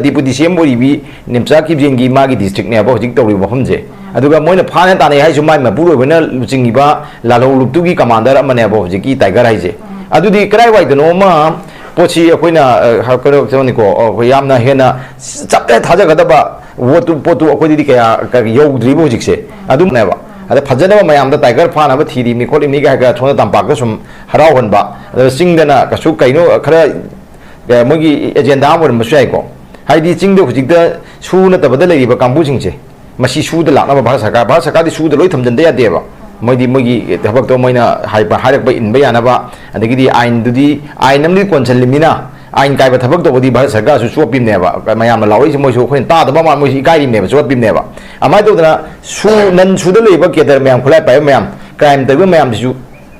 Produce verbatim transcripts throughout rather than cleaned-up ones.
Deputy ꯁꯤ M ꯑꯣꯏꯔꯤꯕꯤ ꯅꯤꯝꯆꯥ ꯀꯤꯞꯖꯦꯟꯒꯤ ꯃꯥꯒꯤ ꯗꯤꯁꯇ꯭ꯔꯤꯛꯅꯦꯕ ꯍꯧꯖꯤꯛ ꯇꯧꯔꯤꯕ ꯃꯐꯝꯁꯦ꯫ ꯑꯗꯨꯒ ꯃꯣꯏꯅ ꯐꯥꯅ ꯇꯥꯟꯅꯩ ꯍꯥꯏꯁꯨ ꯃꯥꯏ ꯃꯄꯨꯔꯣꯏꯕꯅ ꯂꯨꯆꯤꯡꯉꯤꯕ ꯂꯥꯜꯍꯧ ꯂꯨꯞꯇꯨꯒꯤ ꯀꯃꯥꯟꯗꯔ ꯑꯃꯅꯦꯕ ꯍꯧꯖꯤꯛꯀꯤ ꯇꯥꯏꯒꯔ ꯍꯥꯏꯁꯦ꯫ ꯑꯗꯨꯗꯤ ꯀꯗꯥꯏꯋꯥꯏꯗꯅꯣ ꯑꯃ ꯄꯣꯠꯁꯤ ꯑꯩꯈꯣꯏꯅ, ꯑ, ꯀꯩꯅꯣ ꯇꯧꯅꯤꯀꯣ, ꯑꯩꯈꯣꯏ ꯌꯥꯝꯅ ꯍꯦꯟꯅ ꯆꯞ ꯆꯥꯅ ꯊꯥꯖꯒꯗꯕ ꯄꯣꯠꯇꯨ, ꯄꯣꯠꯇꯨ ꯑꯩꯈꯣꯏꯗꯗꯤ ꯀꯌꯥ, ꯀꯌꯥ ꯌꯧꯗ꯭ꯔꯤꯕ ꯍꯧꯖꯤꯛꯁꯦ꯫ ꯑꯗꯨꯝꯅꯦꯕ꯫ ꯑꯗ ꯐꯖꯅꯕ ꯃꯌꯥꯝꯗ ꯇꯥꯏꯒꯔ ꯐꯥꯅꯕ ꯊꯤꯔꯤꯕꯅꯤ ꯈꯣꯠꯂꯤꯕꯅꯤ ꯀꯥꯏ ꯈꯔ ꯁꯣꯝꯗ ꯇꯝꯄꯥꯛꯇ ꯁꯨꯝ ꯍꯔꯥꯎꯍꯟꯕ, ꯑꯗ ꯆꯤꯡꯗꯅ ꯀꯩꯁꯨ ꯀꯩꯅꯣ ꯈꯔ, ꯑ, ꯃꯣꯏꯒꯤ ꯑꯦꯖꯦꯟꯗꯥ ꯑꯃ ꯑꯣꯏꯔꯝꯕꯁꯨ ꯌꯥꯏꯀꯣ꯫ ꯍꯥꯏꯗꯤ ꯆꯤꯡꯗ ꯍꯧꯖꯤꯛꯇ ꯁꯨ ꯅꯠꯇꯕꯗ ꯂꯩꯔꯤꯕ ꯀꯥꯡꯕꯨꯁꯤꯡꯁꯦ, ꯃꯁꯤ ꯁꯨꯗ ꯂꯥꯛꯅꯕ ꯚꯥꯔꯠ ꯁꯔꯀꯥꯔ, ꯚꯥꯔꯠ ꯁꯔꯀꯥꯔꯗꯤ ꯁꯨꯗ ꯂꯣꯏ ꯊꯝꯖꯤꯟꯗ ꯌꯥꯗꯦꯕ꯫ ꯃꯣꯏꯗꯤ ꯃꯣꯏꯒꯤ ꯊꯕꯛꯇꯣ ꯃꯣꯏꯅ ꯍꯥꯏꯕ, ꯍꯥꯏꯔꯛꯄ ꯏꯟꯕ ꯌꯥꯅꯕ, ꯑꯗꯒꯤꯗꯤ ꯑꯥꯏꯟꯗꯨꯗꯤ, ꯑꯥꯏꯟ ꯑꯃꯗꯤ ꯀꯣꯟꯁꯤꯜꯂꯤꯕꯅꯤꯅ, ꯑꯥꯏꯟ ꯀꯥꯏꯕ ꯊꯕꯛ ꯇꯧꯕꯗꯤ ꯚꯥꯔꯠ ꯁꯔꯀꯥꯔꯁꯨ ꯆꯣꯞꯄꯤꯕꯅꯦꯕ꯫ ꯃꯌꯥꯝꯅ ꯂꯥꯎꯔꯛꯏꯁꯦ ꯃꯣꯏꯁꯨ ꯑꯩꯈꯣꯏꯅ ꯇꯥꯗꯕ ꯃꯥꯜ ꯃꯣꯏꯁꯨ ꯏꯀꯥꯏꯔꯤꯕꯅꯦꯕ, ꯆꯣꯞꯄꯤꯕꯅꯦꯕ꯫ ꯑꯗꯨꯃꯥꯏꯅ ꯇꯧꯗꯅ ꯁꯨ, ꯅꯟ ꯁꯨꯗ ꯂꯩꯕ ꯀꯦꯗꯔ ꯃꯌꯥꯝ, ꯈꯨꯠꯂꯥꯏ ꯄꯥꯏꯕ ꯃꯌꯥꯝ, ꯀ꯭ꯔꯥꯏꯝ ꯇꯧꯔꯤꯕ ꯃꯌꯥꯝꯁꯤꯁꯨ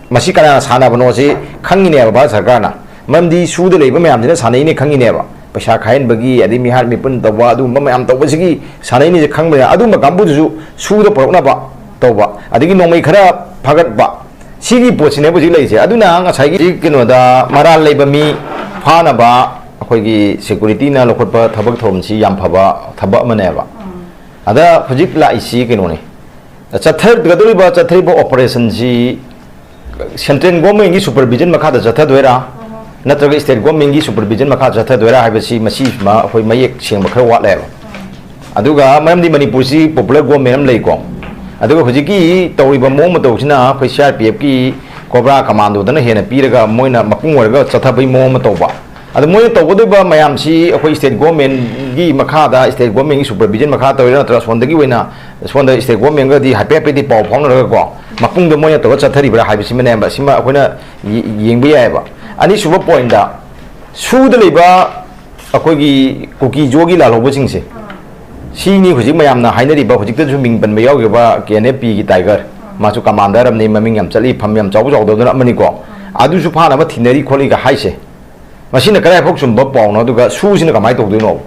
ꯃꯁꯤ ꯀꯅꯥꯅ ꯁꯥꯟꯅꯕꯅꯣꯁꯤ ꯈꯪꯉꯤꯅꯦꯕ ꯚꯥꯔꯠ ꯁꯔꯀꯥꯔꯅ꯫ ꯃꯔꯝꯗꯤ ꯁꯨꯗ ꯂꯩꯕ ꯃꯌꯥꯝꯁꯤꯅ ꯁꯥꯟꯅꯩꯅꯦ ꯈꯪꯉꯤꯅꯦꯕ꯫ ꯄꯩꯁꯥ ꯈꯥꯏꯍꯟꯕꯒꯤ, ꯑꯗꯩ ꯃꯤꯍꯥꯠ ꯃꯤꯄꯨꯟ ꯇꯧꯕ, ꯑꯗꯨꯒꯨꯝꯕ ꯃꯌꯥꯝ ꯇꯧꯕꯁꯤꯒꯤ ꯁꯥꯟꯅꯩꯅꯤꯁꯦ ꯈꯪꯕꯅꯤꯅ, ꯑꯗꯨꯒꯨꯝꯕ ꯀꯥꯡꯕꯨꯗꯨꯁꯨ ꯁꯨꯗ ꯄꯨꯔꯛꯅꯕ ꯇꯧꯕ, ꯑꯗꯒꯤ ꯅꯣꯡꯃꯩ ꯈꯔ ꯐꯥꯒꯠꯄ, ꯁꯤꯒꯤ ꯄꯣꯠꯁꯤꯅꯦꯕ ꯍꯧꯖꯤꯛ ꯂꯩꯔꯤꯁꯦ꯫ ꯑꯗꯨꯅ ꯉꯁꯥꯏꯒꯤ ꯀꯩꯅꯣꯗ ꯃꯔꯥꯜ ꯂꯩꯕ ꯃꯤ ꯐꯥꯅꯕ ꯑꯩꯈꯣꯏꯒꯤ ꯁꯦꯀꯨꯔꯤꯇꯤꯅ ꯂꯧꯈꯠꯄ ꯊꯕꯛ ꯊꯧꯔꯝꯁꯤ ꯌꯥꯝ ꯐꯕ ꯊꯕꯛ ꯑꯃꯅꯦꯕ꯫ ꯑꯗ ꯍꯧꯖꯤꯛ ꯂꯥꯛꯏꯁꯤ ꯀꯩꯅꯣꯅꯤ, ꯆꯠꯊꯒꯗꯧꯔꯤꯕ, ꯆꯠꯊꯔꯤꯕ ꯑꯣꯄꯔꯦꯁꯟꯁꯤ ꯁꯦꯟꯇ꯭ꯔꯦꯜ ꯒꯣꯔꯃꯦꯟꯒꯤ ꯁꯨꯄꯔꯚꯤꯖꯟ ꯃꯈꯥꯗ ꯆꯠꯊꯗꯣꯏꯔꯥ, ꯅꯠꯇ꯭ꯔꯒ ꯁ꯭ꯇꯦꯠ ꯒꯣꯔꯃꯦꯟꯒꯤ ꯁꯨꯄꯔꯚꯤꯖꯟ ꯃꯈꯥꯗ ꯆꯠꯊꯗꯣꯏꯔꯥ ꯍꯥꯏꯕꯁꯤ ꯃꯁꯤ ꯁꯤꯃ ꯑꯩꯈꯣꯏ ꯃꯌꯦꯛ ꯁꯦꯡꯕ ꯈꯔ ꯋꯥꯠꯂꯦꯕ꯫ ꯑꯗꯨꯒ ꯃꯔꯝꯗꯤ ꯃꯅꯤꯄꯨꯔꯁꯤ ꯄꯣꯄꯨꯂꯔ ꯒꯣꯔꯃꯦꯟ ꯑꯃ ꯂꯩꯀꯣ, ꯑꯗꯨꯒ ꯍꯧꯖꯤꯛꯀꯤ ꯇꯧꯔꯤꯕ ꯃꯑꯣꯡ ꯃꯇꯧꯁꯤꯅ ꯑꯩꯈꯣꯏ ꯁꯤ ꯑꯥꯔ ꯄꯤ ꯑꯦꯐꯀꯤ ꯀꯣꯕ꯭ꯔꯥ ꯀꯃꯥꯟꯗꯣꯗꯅ ꯍꯦꯟꯅ ꯄꯤꯔꯒ ꯃꯣꯏꯅ ꯃꯄꯨꯡ ꯑꯣꯏꯔꯒ ꯆꯠꯊꯕꯒꯤ ꯃꯑꯣꯡ ꯑꯃ ꯇꯧꯕ꯫ ꯑꯗꯣ ꯃꯣꯏꯅ ꯇꯧꯒꯗꯧꯔꯤꯕ ꯃꯌꯥꯝꯁꯤ ꯑꯩꯈꯣꯏ ꯁ꯭ꯇꯦꯠ ꯒꯣꯔꯃꯦꯟꯒꯤ ꯃꯈꯥꯗ, ꯁ꯭ꯇꯦꯠ ꯒꯣꯔꯃꯦꯟꯒꯤ ꯁꯨꯄꯔꯚꯤꯖꯟ ꯃꯈꯥ ꯇꯧꯔꯤꯔꯥ, ꯅꯠꯇ꯭ꯔꯒ ꯁꯣꯝꯗꯒꯤ ꯑꯣꯏꯅ ꯁꯣꯝꯗ ꯁ꯭ꯇꯦꯠ ꯒꯣꯔꯃꯦꯟꯒꯗꯤ ꯍꯥꯏꯐꯦꯠ ꯍꯥꯏꯐꯦꯠꯇꯤ ꯄꯥꯎ ꯐꯥꯎꯅꯔꯒꯀꯣ, ꯃꯄꯨꯡꯗ ꯃꯣꯏꯅ ꯇꯧꯔ ꯆꯠꯊꯔꯤꯕ꯭ꯔꯥ ꯍꯥꯏꯕꯁꯤꯃꯅꯦꯕ, ꯁꯤꯃ ꯑꯩꯈꯣꯏꯅ ꯌꯦ-, ꯌꯦꯡꯕ ꯌꯥꯏꯑꯕ꯫ ꯑꯅꯤꯁꯨꯕ ꯄꯣꯏꯟꯗ, ꯁꯨꯗ ꯂꯩꯕ ꯑꯩꯈꯣꯏꯒꯤ ꯀꯨꯀꯤ ꯖꯣꯒꯤ ꯂꯥꯜꯍꯧꯕꯁꯤꯡꯁꯦ, ꯁꯤꯅꯤ ꯍꯧꯖꯤꯛ ꯃꯌꯥꯝꯅ ꯍꯥꯏꯅꯔꯤꯕ, ꯍꯧꯖꯤꯛꯇꯁꯨ ꯃꯤꯡ ꯄꯟꯕ ꯌꯥꯎꯈꯤꯕ ꯀꯦ ꯑꯦꯟ ꯑꯦꯐ ꯄꯤꯒꯤ ꯇꯥꯏꯒꯔ, ꯃꯥꯁꯨ ꯀꯃꯥꯟꯗꯔ ꯑꯃꯅꯤ, ꯃꯃꯤꯡ ꯌꯥꯝ ꯆꯠꯂꯤ, ꯐꯝ ꯌꯥꯝ ꯆꯥꯎ ꯆꯥꯎꯗꯧꯗꯅ ꯑꯃꯅꯤꯀꯣ꯫ ꯑꯗꯨꯁꯨ ꯐꯥꯅꯕ ꯊꯤꯅꯔꯤ ꯈꯣꯠꯂꯤꯒ ꯍꯥꯏꯁꯦ, ꯃꯁꯤꯅ ꯀꯗꯥꯏꯐꯥꯎ ꯆꯨꯝꯕ ꯄꯥꯎꯅꯣ? ꯑꯗꯨꯒ ꯁꯨꯁꯤꯅ ꯀꯃꯥꯏꯅ ꯇꯧꯗꯣꯏꯅꯣ?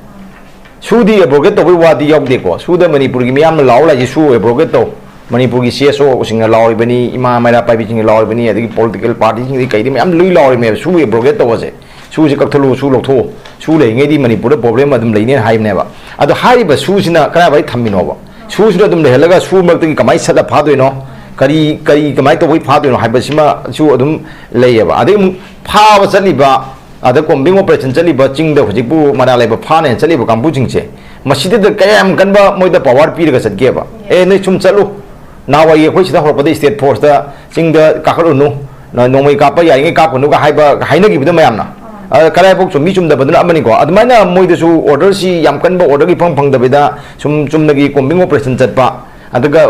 ꯁꯨꯗꯤ ꯑꯦꯕ꯭ꯔꯣꯒꯦꯠ ꯇꯧꯕꯩ ꯋꯥꯗꯤ ꯌꯥꯎꯗꯦꯀꯣ꯫ ꯁꯨꯗ ꯃꯅꯤꯄꯨꯔꯒꯤ ꯃꯤꯌꯥꯝꯅ ꯂꯥꯎ ꯂꯥꯛꯏꯁꯦ, "ꯁꯨ ꯑꯦꯕ꯭ꯔꯣꯒꯦꯠ ꯇꯧ"꯫ ꯃꯅꯤꯄꯨꯔꯒꯤ ꯁꯤ ꯑꯦꯁ ꯑꯣꯁꯤꯡꯅ ꯂꯥꯎꯔꯤꯕꯅꯤ, ꯏꯃꯥ ꯃꯩꯔꯥ ꯄꯥꯏꯕꯤꯁꯤꯡꯅ ꯂꯥꯎꯔꯤꯕꯅꯤ, ꯑꯗꯒꯤ ꯄꯣꯂꯤꯇꯤꯀꯦꯜ ꯄꯥꯔꯇꯤꯁꯤꯡꯗꯒꯤ ꯀꯩꯗꯤ ꯃꯌꯥꯝ ꯂꯣꯏ ꯂꯥꯎꯔꯤꯕꯅꯦꯕ, "ꯁꯨ ꯑꯦꯕ꯭ꯔꯣꯒꯦꯠ ꯇꯧꯕꯁꯦ, ꯁꯨꯁꯦ ꯀꯛꯊꯠꯂꯨ, ꯁꯨ ꯂꯧꯊꯣꯛꯎ"꯫ ꯁꯨ ꯂꯩꯔꯤꯉꯩꯗꯤ ꯃꯅꯤꯄꯨꯔꯗ ꯄ꯭ꯔꯣꯕ꯭ꯂꯦꯝ ꯑꯗꯨꯝ ꯂꯩꯅꯦꯅ ꯍꯥꯏꯕꯅꯦꯕ꯫ ꯑꯗꯣ ꯍꯥꯏꯔꯤꯕ ꯁꯨꯁꯤꯅ ꯀꯗꯥꯏꯋꯥꯏ ꯊꯝꯃꯤꯅꯣꯕ? ꯁꯨꯁꯤꯗ ꯑꯗꯨꯝ ꯂꯩꯍꯜꯂꯒ ꯁꯨ ꯃꯔꯛꯇꯒꯤ ꯀꯃꯥꯏꯅ ꯁꯠꯂ ꯐꯥꯗꯣꯏꯅꯣ? ꯀꯔꯤ ꯀꯔꯤ ꯀꯃꯥꯏꯅ ꯇꯧꯕꯩ ꯐꯥꯗꯣꯏꯅꯣ ꯍꯥꯏꯕꯁꯤꯃꯁꯨ ꯑꯗꯨꯝ ꯂꯩꯌꯦꯕ꯫ ꯑꯗꯩ ꯑꯃꯨꯛ ꯐꯥꯕ ꯆꯠꯂꯤꯕ, ꯑꯗ ꯀꯣꯝꯕꯤꯡ ꯑꯣꯄꯔꯦꯁꯟ ꯆꯠꯂꯤꯕ, ꯆꯤꯡꯗ ꯍꯧꯖꯤꯛꯄꯨ ꯃꯔꯥ ꯂꯩꯕ ꯐꯥꯅꯦꯅ ꯆꯠꯂꯤꯕ ꯀꯥꯡꯕꯨꯁꯤꯡꯁꯦ, ꯃꯁꯤꯗ ꯀꯌꯥꯝ ꯀꯟꯕ ꯃꯣꯏꯗ ꯄꯋꯥꯔ ꯄꯤꯔꯒ ꯆꯠꯀꯦꯕ? ꯑꯦ, ꯅꯣꯏ ꯁꯨꯝ ꯆꯠꯂꯨ, ꯅꯍꯥꯟꯋꯥꯏꯒꯤ ꯑꯩꯈꯣꯏ ꯁꯤꯗ ꯍꯧꯔꯛꯄꯗ ꯁ꯭ꯇꯦꯠ ꯐꯣꯔꯁꯇ ꯆꯤꯡꯗ ꯀꯥꯈꯠꯂꯨꯅꯨ, ꯅ-, ꯅꯣꯡꯃꯩ ꯀꯥꯞꯄ ꯌꯥꯔꯤꯉꯩ ꯀꯥꯞꯄꯅꯨꯒ ꯍꯥꯏꯕ, ꯍꯥꯏꯅꯈꯤꯕꯗꯣ ꯃꯌꯥꯝꯅ꯫ ꯑꯥ꯫ ꯑ, ꯀꯗꯥꯏꯐꯥꯎ ꯆꯨꯝꯃꯤ ꯆꯨꯝꯗꯕꯗꯨꯅ ꯑꯃꯅꯤꯀꯣ꯫ ꯑꯗꯨꯃꯥꯏꯅ ꯃꯣꯏꯗꯁꯨ ꯑꯣꯔꯗꯔꯁꯤ ꯌꯥꯝ ꯀꯟꯕ ꯑꯣꯔꯗꯔ ꯏꯐꯪ ꯐꯪꯗꯕꯤꯗ ꯁꯨꯝ ꯆꯨꯝꯅꯒꯤ ꯀꯣꯝꯕꯤꯡ ꯑꯣꯄꯔꯦꯁꯟ ꯆꯠꯄ, ꯑꯗꯨꯒ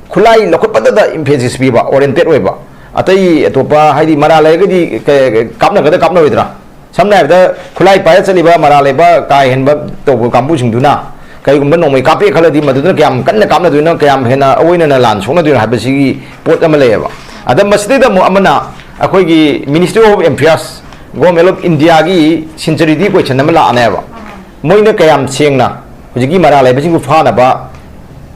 ꯈꯨꯠꯂꯥꯏ ꯂꯧꯈꯠꯄꯗꯗ ꯏꯝꯐꯦꯁꯤꯁ ꯄꯤꯕ, ꯑꯣꯔꯤꯌꯦꯟꯇꯦꯠ ꯑꯣꯏꯕ꯫ ꯑꯇꯩ ꯑꯇꯣꯞꯄ ꯍꯥꯏꯗꯤ ꯃꯔꯥ ꯂꯩꯔꯒꯗꯤ ꯀ-, ꯀꯥꯞꯅꯒꯗ꯭ꯔꯥ ꯀꯥꯞꯅꯔꯣꯏꯗ꯭ꯔꯥ? ꯁꯝꯅ ꯍꯥꯏꯔꯕꯗ ꯈꯨꯠꯂꯥꯏ ꯄꯥꯏꯔ ꯆꯠꯂꯤꯕ ꯃꯔꯥ ꯂꯩꯕ ꯀꯥ ꯍꯦꯟꯕ ꯇꯧꯕ ꯀꯥꯡꯕꯨꯁꯤꯡꯗꯨꯅ ꯀꯔꯤꯒꯨꯝꯕ ꯅꯣꯡꯃꯩ ꯀꯥꯞꯄꯦ ꯈꯜꯂꯗꯤ ꯃꯗꯨꯗꯨꯅ ꯀꯌꯥꯝ ꯀꯟꯅ ꯀꯥꯞꯅꯗꯣꯏꯅꯣ, ꯀꯌꯥꯝ ꯍꯦꯟꯅ ꯑꯑꯣꯏꯅꯅ ꯂꯥꯟ ꯁꯣꯛꯅꯗꯣꯏꯅꯣ ꯍꯥꯏꯕꯁꯤꯒꯤ ꯄꯣꯠ ꯑꯃ ꯂꯩꯌꯦꯕ꯫ ꯑꯗ ꯃꯁꯤꯗꯩꯗ ꯑꯃꯨꯛ ꯑꯃꯅ ꯑꯩꯈꯣꯏꯒꯤ Ministry of Affairs, Government of Indiaꯒꯤ sincerity question ꯑꯃ ꯂꯥꯛꯑꯅꯦꯕ꯫ ꯃꯣꯏꯅ ꯀꯌꯥꯝ ꯁꯦꯡꯅ ꯍꯧꯖꯤꯛꯀꯤ ꯃꯔꯥ ꯂꯩꯕꯁꯤꯡꯕꯨ ꯐꯥꯅꯕ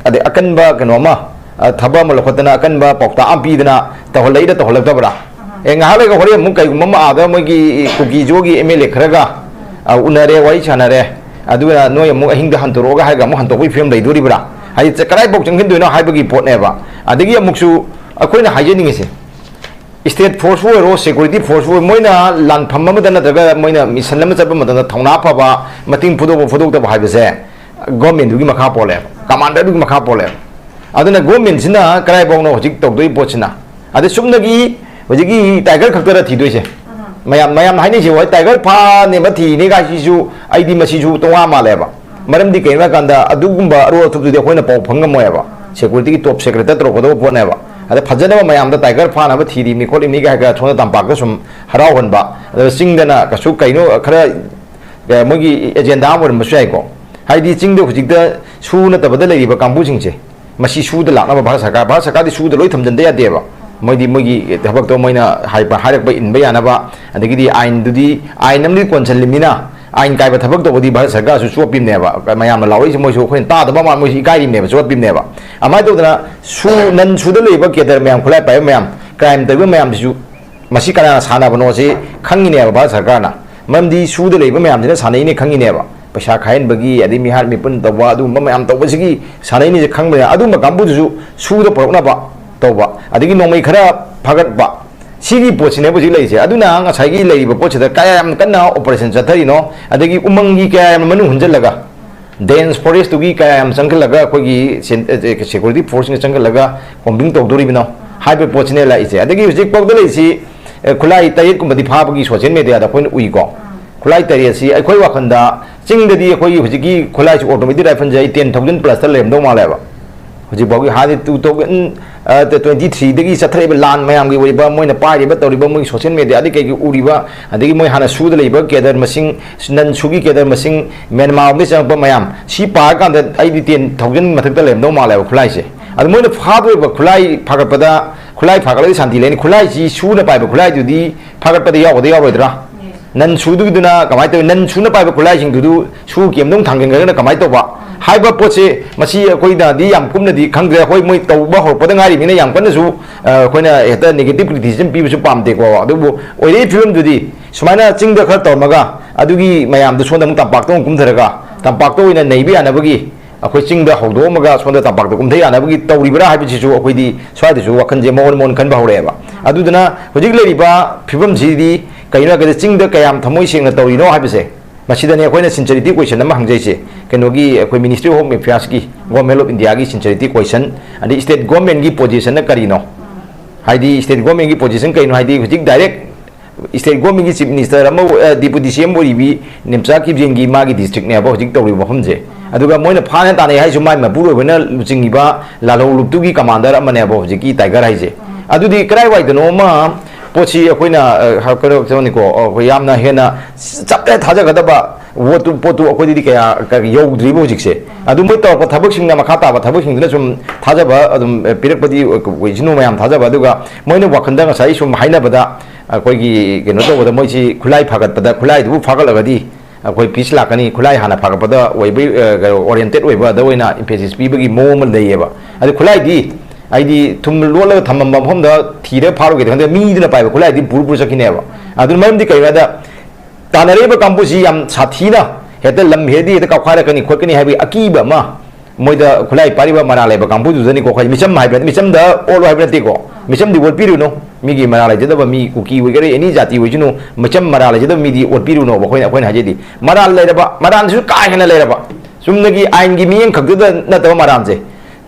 ꯑꯗꯩ ꯑꯀꯟꯕ ꯀꯩꯅꯣ ꯑꯃ, ꯑ, ꯊꯕꯛ ꯑꯃ ꯂꯧꯈꯠꯇꯅ ꯑꯀꯟꯕ ꯄꯥꯎꯇꯥꯛ ꯑꯃ ꯄꯤꯗꯅ ꯇꯧꯍꯜꯂꯛꯏꯗ ꯇꯧꯍꯜꯂꯛꯇꯕ꯭ꯔꯥ? ꯑꯦ, ꯉꯥꯏꯍꯥꯛ ꯂꯩꯒ ꯍꯣꯔꯦꯟ ꯑꯃꯨꯛ ꯀꯩꯒꯨꯝꯕ ꯑꯃ ꯑꯥꯗ ꯃꯣꯏꯒꯤ ꯀꯨꯀꯤꯖꯣꯒꯤ ꯑꯦꯝ ꯑꯦꯜ ꯑꯦ ꯈꯔꯒ, ꯑ, ꯎꯅꯔꯦ, ꯋꯥꯔꯤ ꯁꯥꯟꯅꯔꯦ, ꯑꯗꯨꯒ ꯅꯣꯏ ꯑꯃꯨꯛ ꯑꯍꯤꯡꯗ ꯍꯟꯗꯣꯔꯛꯑꯒ ꯍꯥꯏꯔꯒ ꯑꯃꯨꯛ ꯍꯟꯗꯣꯛꯄꯒꯤ ꯐꯤꯕꯝ ꯂꯩꯗꯣꯔꯤꯕ꯭ꯔꯥ? ꯍꯥꯏꯗꯤ ꯆ-, ꯀꯗꯥꯏꯐꯥꯎ ꯆꯪꯁꯤꯟꯗꯣꯏꯅꯣ ꯍꯥꯏꯕꯒꯤ ꯄꯣꯠꯅꯦꯕ꯫ ꯑꯗꯒꯤ ꯑꯃꯨꯛꯁꯨ ꯑꯩꯈꯣꯏꯅ ꯍꯥꯏꯖꯅꯤꯡꯉꯤꯁꯦ, ꯁ꯭ꯇꯦꯠ ꯐꯣꯔꯁꯄꯨ ꯑꯣꯏꯔꯣ, ꯁꯦꯀ꯭ꯌꯨꯔꯤꯇꯤ ꯐꯣꯔꯁꯄꯨ ꯑꯣꯏꯔꯣ, ꯃꯣꯏꯅ ꯂꯥꯟꯐꯝ ꯑꯃꯗ ꯅꯠꯇ꯭ꯔꯒ ꯃꯣꯏꯅ ꯃꯤꯁꯟ ꯑꯃ ꯆꯠꯄ ꯃꯇꯝꯗ ꯊꯧꯅꯥ ꯐꯕ, ꯃꯇꯤꯡ ꯐꯨꯗꯣꯛꯄ ꯐꯨꯗꯣꯛꯇꯕ ꯍꯥꯏꯕꯁꯦ ꯒꯣꯔꯃꯦꯟꯗꯨꯒꯤ ꯃꯈꯥ ꯄꯣꯜꯂꯦꯕ, ꯀꯃꯥꯟꯗꯔꯗꯨꯒꯤ ꯃꯈꯥ ꯄꯣꯜꯂꯦꯕ꯫ ꯑꯗꯨꯅ ꯒꯣꯔꯃꯦꯟꯁꯤꯅ ꯀꯗꯥꯏꯐꯥꯎꯅꯣ ꯍꯧꯖꯤꯛ ꯇꯧꯗꯣꯏ ꯄꯣꯠꯁꯤꯅ? ꯑꯗ ꯆꯨꯝꯅꯒꯤ ꯍꯧꯖꯤꯛꯀꯤ ꯇꯥꯏꯒꯔ ꯈꯛꯇꯔ ꯊꯤꯗꯣꯏꯁꯦ? ꯃꯌꯥꯝ, ꯃꯌꯥꯝꯅ ꯍꯥꯏꯅꯩꯁꯦ, ꯍꯣꯏ, ꯇꯥꯏꯒꯔ ꯐꯥꯅꯦꯕ ꯊꯤꯅꯦ ꯀꯥꯏꯁꯤꯁꯨ ꯑꯩꯗꯤ ꯃꯁꯤꯁꯨ ꯇꯣꯉꯥꯟ ꯃꯥꯜꯂꯦꯕ꯫ ꯃꯔꯝꯗꯤ ꯀꯩꯒꯤꯅꯣ ꯍꯥꯏ ꯀꯥꯟꯗ ꯑꯗꯨꯒꯨꯝꯕ ꯑꯔꯣ ꯑꯊꯨꯞꯇꯨꯗꯤ ꯑꯩꯈꯣꯏꯅ ꯄꯥꯎ ꯐꯪ ꯉꯝꯃꯣꯏꯕ꯫ ꯁꯦꯀ꯭ꯌꯨꯔꯤꯇꯤꯒꯤ ꯇꯣꯞ ꯁꯦꯀ꯭ꯔꯦꯠꯇ ꯇꯧꯔꯛꯀꯗꯧꯕ ꯄꯣꯠꯅꯦꯕ꯫ ꯑꯗ ꯐꯖꯅꯕ ꯃꯌꯥꯝꯗ ꯇꯥꯏꯒꯔ ꯐꯥꯅꯕ ꯊꯤꯔꯤꯕꯅꯤ ꯈꯣꯠꯂꯤꯕꯅꯤꯒ ꯍꯥꯏꯔꯒ ꯁꯣꯝꯗ ꯇꯝꯄꯥꯛꯇ ꯁꯨꯝ ꯍꯔꯥꯎꯍꯟꯕ, ꯑꯗ ꯆꯤꯡꯗꯅ ꯀꯩꯁꯨ ꯀꯩꯅꯣ ꯈꯔ, ꯑ, ꯃꯣꯏꯒꯤ ꯑꯦꯖꯦꯟꯗꯥ ꯑꯃ ꯑꯣꯏꯔꯝꯕꯁꯨ ꯌꯥꯏꯀꯣ꯫ ꯍꯥꯏꯗꯤ ꯆꯤꯡꯗ ꯍꯧꯖꯤꯛꯇ ꯁꯨ ꯅꯠꯇꯕꯗ ꯂꯩꯔꯤꯕ ꯀꯥꯡꯕꯨꯁꯤꯡꯁꯦ, ꯃꯁꯤ ꯁꯨꯗ ꯂꯥꯛꯅꯕ ꯚꯥꯔꯠ ꯁꯔꯀꯥꯔ, ꯚꯥꯔꯠ ꯁꯔꯀꯥꯔꯗꯤ ꯁꯨꯗ ꯂꯣꯏ ꯊꯝꯖꯤꯟꯗ ꯌꯥꯗꯦꯕ꯫ ꯃꯣꯏꯗꯤ ꯃꯣꯏꯒꯤ ꯊꯕꯛꯇꯣ ꯃꯣꯏꯅ ꯍꯥꯏꯕ, ꯍꯥꯏꯔꯛꯄ ꯏꯟꯕ ꯌꯥꯅꯕ, ꯑꯗꯒꯤꯗꯤ ꯑꯥꯏꯟꯗꯨꯗꯤ, ꯑꯥꯏꯟ ꯑꯃꯗꯤ ꯀꯣꯟꯁꯤꯜꯂꯤꯕꯅꯤꯅ, ꯑꯥꯏꯟ ꯀꯥꯏꯕ ꯊꯕꯛ ꯇꯧꯕꯗꯤ ꯚꯥꯔꯠ ꯁꯔꯀꯥꯔꯁꯨ ꯆꯣꯞꯄꯤꯕꯅꯦꯕ꯫ ꯃꯌꯥꯝꯅ ꯂꯥꯎꯔꯛꯏꯁꯦ ꯃꯣꯏꯁꯨ ꯑꯩꯈꯣꯏꯅ ꯇꯥꯗꯕ ꯃꯥꯟ ꯃꯣꯏꯁꯨ ꯏꯀꯥꯏꯔꯤꯕꯅꯦꯕ, ꯆꯣꯞꯄꯤꯕꯅꯦꯕ꯫ ꯑꯗꯨꯃꯥꯏꯅ ꯇꯧꯗꯅ ꯁꯨ, ꯅꯟ ꯁꯨꯗ ꯂꯩꯔꯤꯕ ꯀꯦꯗꯔ ꯃꯌꯥꯝ, ꯈꯨꯠꯂꯥꯏ ꯄꯥꯏꯕ ꯃꯌꯥꯝ, ꯀ꯭ꯔꯥꯏꯝ ꯇꯧꯔꯤꯕ ꯃꯌꯥꯝꯁꯤꯁꯨ ꯃꯁꯤ ꯀꯅꯥꯅ ꯁꯥꯟꯅꯕꯅꯣ ꯁꯤ ꯈꯪꯉꯤꯅꯦꯕ ꯚꯥꯔꯠ ꯁꯔꯀꯥꯔꯅ꯫ ꯃꯔꯝꯗꯤ ꯁꯨꯗ ꯂꯩꯕ ꯃꯌꯥꯝꯁꯤꯅ ꯁꯥꯟꯅꯩꯅꯦ ꯈꯪꯉꯤꯅꯦꯕ, ꯄꯩꯁꯥ ꯈꯥꯏꯍꯟꯕꯒꯤ, ꯑꯗꯩ ꯃꯤꯍꯥꯠ ꯃꯤꯄꯨꯟ ꯇꯧꯕ, ꯑꯗꯨꯒꯨꯝꯕ ꯃꯌꯥꯝ ꯇꯧꯕꯁꯤꯒꯤ ꯁꯥꯟꯅꯩꯅꯦꯁꯦ ꯈꯪꯕꯅꯤꯅ, ꯑꯗꯨꯝꯕ ꯀꯥꯡꯕꯨꯗꯨꯁꯨ ꯁꯨꯗ ꯄꯨꯔꯛꯅꯕ ꯇꯧꯕ꯫ ꯑꯗꯒꯤ ꯅꯣꯡꯃꯩ ꯈꯔ ꯐꯥꯒꯠꯄ, ꯁꯤꯒꯤ ꯄꯣꯠꯁꯤꯅꯦꯕ ꯍꯧꯖꯤꯛ ꯂꯩꯔꯤꯁꯦ꯫ ꯑꯗꯨꯅ ꯉꯁꯥꯏꯒꯤ ꯂꯩꯔꯤꯕ ꯄꯣꯠꯁꯤꯗ ꯀꯌꯥ ꯌꯥꯝ ꯀꯟꯅ operation ꯆꯠꯊꯔꯤꯅꯣ, ꯑꯗꯒꯤ ꯎꯃꯪꯒꯤ ꯀꯌꯥ ꯌꯥꯝꯅ ꯃꯅꯨꯡ ꯍꯨꯟꯖꯜꯂꯒ, dense forestꯇꯨꯒꯤ ꯀꯌꯥ ꯌꯥꯝ ꯆꯪꯈꯠꯂꯒ ꯑꯩꯈꯣꯏꯒꯤ ꯁꯦꯟ-, ꯑꯦ, security forceꯅ ꯆꯪꯈꯠꯂꯒ combing ꯇꯧꯗꯣꯔꯤꯕꯅꯣ ꯍꯥꯏꯕ ꯄꯣꯠꯁꯤꯅꯦ ꯂꯥꯛꯏꯁꯦ꯫ ꯑꯗꯒꯤ ꯍꯧꯖꯤꯛꯐꯥꯎꯗ ꯂꯩꯔꯤꯁꯤ, ꯑꯦ, ꯈꯨꯠꯂꯥꯏ ꯇꯔꯦꯠꯀꯨꯝꯕꯗꯤ ꯐꯥꯕꯒꯤ social mediaꯗ ꯑꯩꯈꯣꯏꯅ ꯎꯏꯀꯣ꯫ ꯈꯨꯠꯂꯥꯏ ꯇꯔꯦꯠꯁꯤ ꯑꯩꯈꯣꯏ ꯋꯥꯈꯜꯗ, ꯆꯤꯡꯗꯗꯤ ꯑꯩꯈꯣꯏꯒꯤ ꯍꯧꯖꯤꯛꯀꯤ ꯈꯨꯠꯂꯥꯏꯁꯤ, automatic rifleꯁꯦ ꯑꯩ ten thousand plusꯇ ꯂꯩꯔꯝꯗꯧ ꯃꯥꯜꯂꯦꯕ꯫ ꯍꯧꯖꯤꯛꯐꯥꯎꯒꯤ ꯍꯥꯟꯅꯗꯤ two thousand, ꯑ, twenty threeꯗꯒꯤ ꯆꯠꯊꯔꯛꯏꯕ ꯂꯥꯟ ꯃꯌꯥꯝꯒꯤ ꯑꯣꯏꯕ, ꯃꯣꯏꯅ ꯄꯥꯏꯔꯤꯕ, ꯇꯧꯔꯤꯕ, ꯃꯣꯏꯒꯤ social mediaꯗꯒꯤ ꯀꯩꯒꯤ ꯎꯔꯤꯕ, ꯑꯗꯒꯤ ꯃꯣꯏ ꯍꯥꯟꯅ ꯁꯨꯗ ꯂꯩꯕ cadre ꯃꯁꯤꯡ, non-ꯁꯨꯒꯤ cadre ꯃꯁꯤꯡ, ꯃ꯭ꯌꯥꯟꯃꯥꯔ ꯂꯣꯝꯗꯒꯤ ꯆꯪꯉꯛꯄ ꯃꯌꯥꯝ, ꯁꯤ ꯄꯥꯔꯀꯥꯟꯗ ꯑꯩꯗꯤ ten thousand ꯃꯊꯛꯇ ꯂꯩꯔꯝꯗꯧ ꯃꯥꯜꯂꯦꯕ ꯈꯨꯠꯂꯥꯏꯁꯦ꯫ ꯑꯗꯣ ꯃꯣꯏꯅ ꯐꯥꯗꯣꯔꯤꯕ ꯈꯨꯠꯂꯥꯏ ꯐꯥꯒꯠꯄꯗ, ꯈꯨꯠꯂꯥꯏ ꯐꯥꯒꯠꯂꯗꯤ ꯁꯥꯟꯇꯤ ꯂꯩꯅꯤ, ꯈꯨꯠꯂꯥꯏꯁꯤ ꯁꯨꯅ ꯄꯥꯏꯕ ꯈꯨꯠꯂꯥꯏꯗꯨꯗꯤ ꯐꯥꯒꯠꯄꯗ ꯌꯥꯎꯒꯗ꯭ꯔꯥ ꯌꯥꯎꯔꯣꯏꯗ꯭ꯔꯥ? Non-ꯁꯨꯗꯨꯒꯤꯗꯨꯅ ꯀꯃꯥꯏꯅ ꯇꯧꯋꯤ? Non-ꯁꯨꯅ ꯄꯥꯏꯕ ꯈꯨꯠꯂꯥꯏꯁꯤꯡꯗꯨꯗꯨ ꯁꯨ ꯀꯦꯝꯗꯧ ꯊꯥꯡꯖꯤꯟꯈ꯭ꯔꯒꯅ ꯀꯃꯥꯏꯅ ꯇꯧꯕ ꯍꯥꯏꯕ ꯄꯣꯠꯁꯦ, ꯃꯁꯤ ꯑꯩꯈꯣꯏꯅꯗꯤ ꯌꯥꯝ ꯀꯨꯞꯅꯗꯤ ꯈꯪꯗ꯭ꯔꯦ꯫ ꯑꯩꯈꯣꯏ ꯃꯣꯏ ꯇꯧꯕ ꯍꯧꯔꯛꯄꯗ ꯉꯥꯏꯔꯤꯕꯅꯤꯅ ꯌꯥꯝ ꯀꯟꯅꯁꯨ, ꯑ, ꯑꯩꯈꯣꯏꯅ ꯍꯦꯛꯇ negative criticism ꯄꯤꯕꯁꯨ ꯄꯥꯝꯗꯦꯀꯣ꯫ ꯑꯗꯨꯕꯨ ꯑꯣꯏꯔꯛꯏ ꯐꯤꯕꯝꯗꯨꯗꯤ ꯁꯨꯃꯥꯏꯅ ꯆꯤꯡꯗ ꯈꯔ ꯇꯧꯔꯝꯃꯒ, ꯑꯗꯨꯒꯤ ꯃꯌꯥꯝꯗꯨ ꯁꯣꯝꯗ ꯑꯃꯨꯛ ꯇꯝꯄꯥꯛꯇ ꯑꯃꯨꯛ ꯀꯨꯝꯊꯔꯒ, ꯇꯝꯄꯥꯛꯇ ꯑꯣꯏꯅ ꯅꯩꯕ ꯌꯥꯅꯕꯒꯤ ꯑꯩꯈꯣꯏ ꯆꯤꯡꯗ ꯍꯧꯗꯣꯛꯑꯝꯃꯒ ꯁꯣꯝꯗ ꯇꯝꯄꯥꯛꯇ ꯀꯨꯝꯊ ꯌꯥꯅꯕꯒꯤ ꯇꯧꯔꯤꯕ꯭ꯔꯥ ꯍꯥꯏꯕꯁꯤꯁꯨ ꯑꯩꯈꯣꯏꯗꯤ ꯁ꯭ꯋꯥꯏꯗꯁꯨ ꯋꯥꯈꯜꯁꯦ ꯃꯑꯣꯟ ꯃꯑꯣꯟ ꯈꯟꯕ ꯍꯧꯔꯛꯑꯦꯕ꯫ ꯑꯗꯨꯗꯨꯅ ꯍꯧꯖꯤꯛ ꯂꯩꯔꯤꯕ ꯐꯤꯕꯝꯁꯤꯗꯤ ꯀꯩꯅꯣ ꯍꯥꯏꯔꯒꯗꯤ, ꯆꯤꯡꯗ ꯀꯌꯥꯝ ꯊꯃꯣꯏ ꯁꯦꯡꯅ ꯇꯧꯔꯤꯅꯣ ꯍꯥꯏꯕꯁꯦ, ꯃꯁꯤꯗꯅꯦ ꯑꯩꯈꯣꯏꯅ sincerity question ꯑꯃ ꯍꯪꯖꯩꯁꯦ꯫ ꯀꯩꯅꯣꯒꯤ, ꯑꯩꯈꯣꯏ Ministry of Home Affairsꯀꯤ, Government of Indiaꯒꯤ sincerity question, ꯑꯗꯩ state governmentꯀꯤ positionꯅ ꯀꯔꯤꯅꯣ? ꯍꯥꯏꯗꯤ state governmentꯀꯤ position ꯀꯩꯅꯣ? ꯍꯥꯏꯗꯤ ꯍꯧꯖꯤꯛ direct state governmentꯀꯤ Chief Minister ꯑꯃ, ꯑ, Deputy C M ꯑꯣꯏꯔꯤꯕꯤ ꯅꯦꯝꯆꯥ ꯀꯤꯞꯖꯦꯟꯒꯤ ꯃꯥꯒꯤ districtꯅꯦꯕ ꯍꯧꯖꯤꯛ ꯇꯧꯔꯤꯕ ꯃꯐꯝꯁꯦ꯫ ꯑꯗꯨꯒ ꯃꯣꯏꯅ ꯐꯥꯅ ꯇꯥꯟꯅꯩ ꯍꯥꯏꯁꯨ ꯃꯥꯏ ꯃꯄꯨꯔꯣꯏꯕꯅ ꯂꯨꯆꯤꯡꯉꯤꯕ ꯂꯥꯜꯍꯧ ꯂꯨꯞꯇꯨꯒꯤ commander ꯑꯃꯅꯦꯕ ꯍꯧꯖꯤꯛꯀꯤ Tiger ꯍꯥꯏꯁꯦ꯫ ꯑꯗꯨꯗꯤ ꯀꯗꯥꯏꯋꯥꯏꯗꯅꯣ ꯑꯃ ꯄꯣꯠꯁꯤ ꯑꯩꯈꯣꯏꯅ, ꯑ, ꯀꯩꯅꯣ ꯇꯧꯅꯤꯀꯣ, ꯑꯩꯈꯣꯏ ꯌꯥꯝꯅ ꯍꯦꯟꯅ ꯆꯞ ꯆꯥꯅ ꯊꯥꯖꯒꯗꯕ ꯄꯣꯠꯇꯨ, ꯄꯣꯠꯇꯨ ꯑꯩꯈꯣꯏꯗꯗꯤ ꯀꯌꯥ, ꯀꯌꯥ ꯌꯧꯗ꯭ꯔꯤꯕ ꯍꯧꯖꯤꯛꯁꯦ꯫ ꯑꯗꯨ ꯃꯣꯏ ꯇꯧꯔꯛꯄ ꯊꯕꯛꯁꯤꯡꯅ, ꯃꯈꯥ ꯇꯥꯕ ꯊꯕꯛꯁꯤꯡꯗꯨꯅ ꯁꯨꯝ ꯊꯥꯖꯕ ꯑꯗꯨꯝ, ꯑ, ꯄꯤꯔꯛꯄꯗꯤ ꯑꯣꯏꯁꯅꯨ ꯃꯌꯥꯝ ꯊꯥꯖꯕ꯫ ꯑꯗꯨꯒ ꯃꯣꯏꯅ ꯋꯥꯈꯜꯗ ꯉꯁꯥꯏ ꯁꯨꯝ ꯍꯥꯏꯅꯕꯗ, ꯑꯩꯈꯣꯏꯒꯤ ꯀꯩꯅꯣ ꯇꯧꯕꯗ, ꯃꯣꯏꯁꯤ ꯈꯨꯠꯂꯥꯏ ꯐꯥꯒꯠꯄꯗ, ꯈꯨꯠꯂꯥꯏꯗꯨꯕꯨ ꯐꯥꯒꯠꯂꯒꯗꯤ ꯑꯩꯈꯣꯏ peace ꯂꯥꯛꯀꯅꯤ, ꯈꯨꯠꯂꯥꯏ ꯍꯥꯟꯅ ꯐꯥꯒꯠꯄꯗ ꯑꯣꯏꯕ, ꯑ, ꯀꯩꯅꯣ, oriented ꯑꯣꯏꯕ ꯑꯗ ꯑꯣꯏꯅ emphasis ꯄꯤꯕꯒꯤ ꯃꯑꯣꯡ ꯑꯃ ꯂꯩꯌꯦꯕ꯫ ꯑꯗꯨ ꯈꯨꯠꯂꯥꯏꯗꯤ ꯍꯥꯏꯗꯤ ꯊꯨꯝ ꯂꯣꯠꯂꯒ ꯊꯝꯃꯝꯕ ꯃꯐꯝꯗ ꯊꯤꯔ ꯐꯥꯔꯨꯒꯦꯗꯤ ꯈꯪꯗꯦ, ꯃꯤꯗꯨꯅ ꯄꯥꯏꯕ ꯈꯨꯠꯂꯥꯏꯗꯤ ꯄꯨꯔ ꯄꯨꯔ ꯆꯠꯈꯤꯅꯦꯕ꯫ ꯑꯗꯨꯅ ꯃꯔꯝꯗꯤ ꯀꯩꯅꯣ ꯍꯥꯏꯗ, ꯇꯥꯟꯅꯔꯛꯏꯕ ꯀꯥꯡꯕꯨꯁꯤ ꯌꯥꯝ ꯁꯥꯊꯤꯅ ꯍꯦꯛꯇ ꯂꯝ ꯍꯦꯛꯇ ꯍꯦꯛꯇ ꯀꯥꯎꯈꯥꯏꯔꯛꯀꯅꯤ ꯈꯣꯠꯀꯅꯤ ꯍꯥꯏꯕꯒꯤ ꯑꯀꯤꯕ ꯑꯃ ꯃꯣꯏꯗ ꯈꯨꯠꯂꯥꯏ ꯄꯥꯏꯔꯤꯕ ꯃꯔꯥꯜ ꯂꯩꯕ ꯀꯥꯡꯕꯨꯗꯨꯗꯅꯤꯀꯣ꯫ ꯑꯩꯈꯣꯏ ꯃꯤꯆꯝ ꯍꯥꯏꯕ, ꯃꯤꯆꯝꯗ ꯑꯣꯜꯂꯣ ꯍꯥꯏꯕ ꯅꯠꯇꯦꯀꯣ, ꯃꯤꯆꯝꯗꯤ ꯑꯣꯠꯄꯤꯔꯨꯅꯨ꯫ ꯃꯤꯒꯤ ꯃꯔꯥꯜ ꯂꯩꯖꯗꯕ ꯃꯤ, ꯀꯨꯀꯤ ꯑꯣꯏꯒꯦꯔꯥ, ꯑꯦꯅꯤ ꯖꯥꯇꯤ ꯑꯣꯏꯁꯅꯨ, ꯃꯤꯆꯝ ꯃꯔꯥꯜ ꯂꯩꯖꯗꯕ ꯃꯤꯗꯤ ꯑꯣꯠꯄꯤꯔꯨꯅꯣꯕ꯫ ꯑꯩꯈꯣꯏꯅ, ꯑꯩꯈꯣꯏꯅ ꯍꯥꯏꯖꯩꯗꯤ ꯃꯔꯥꯜ ꯂꯩꯔꯕ, ꯃꯔꯥꯜꯁꯨ ꯀꯥ ꯍꯦꯟꯅ ꯂꯩꯔꯕ, ꯆꯨꯝꯅꯒꯤ ꯑꯥꯏꯟꯒꯤ ꯃꯤꯠꯌꯦꯡ ꯈꯛꯇꯗ ꯅꯠꯇꯕ ꯃꯔꯥꯜꯁꯦ,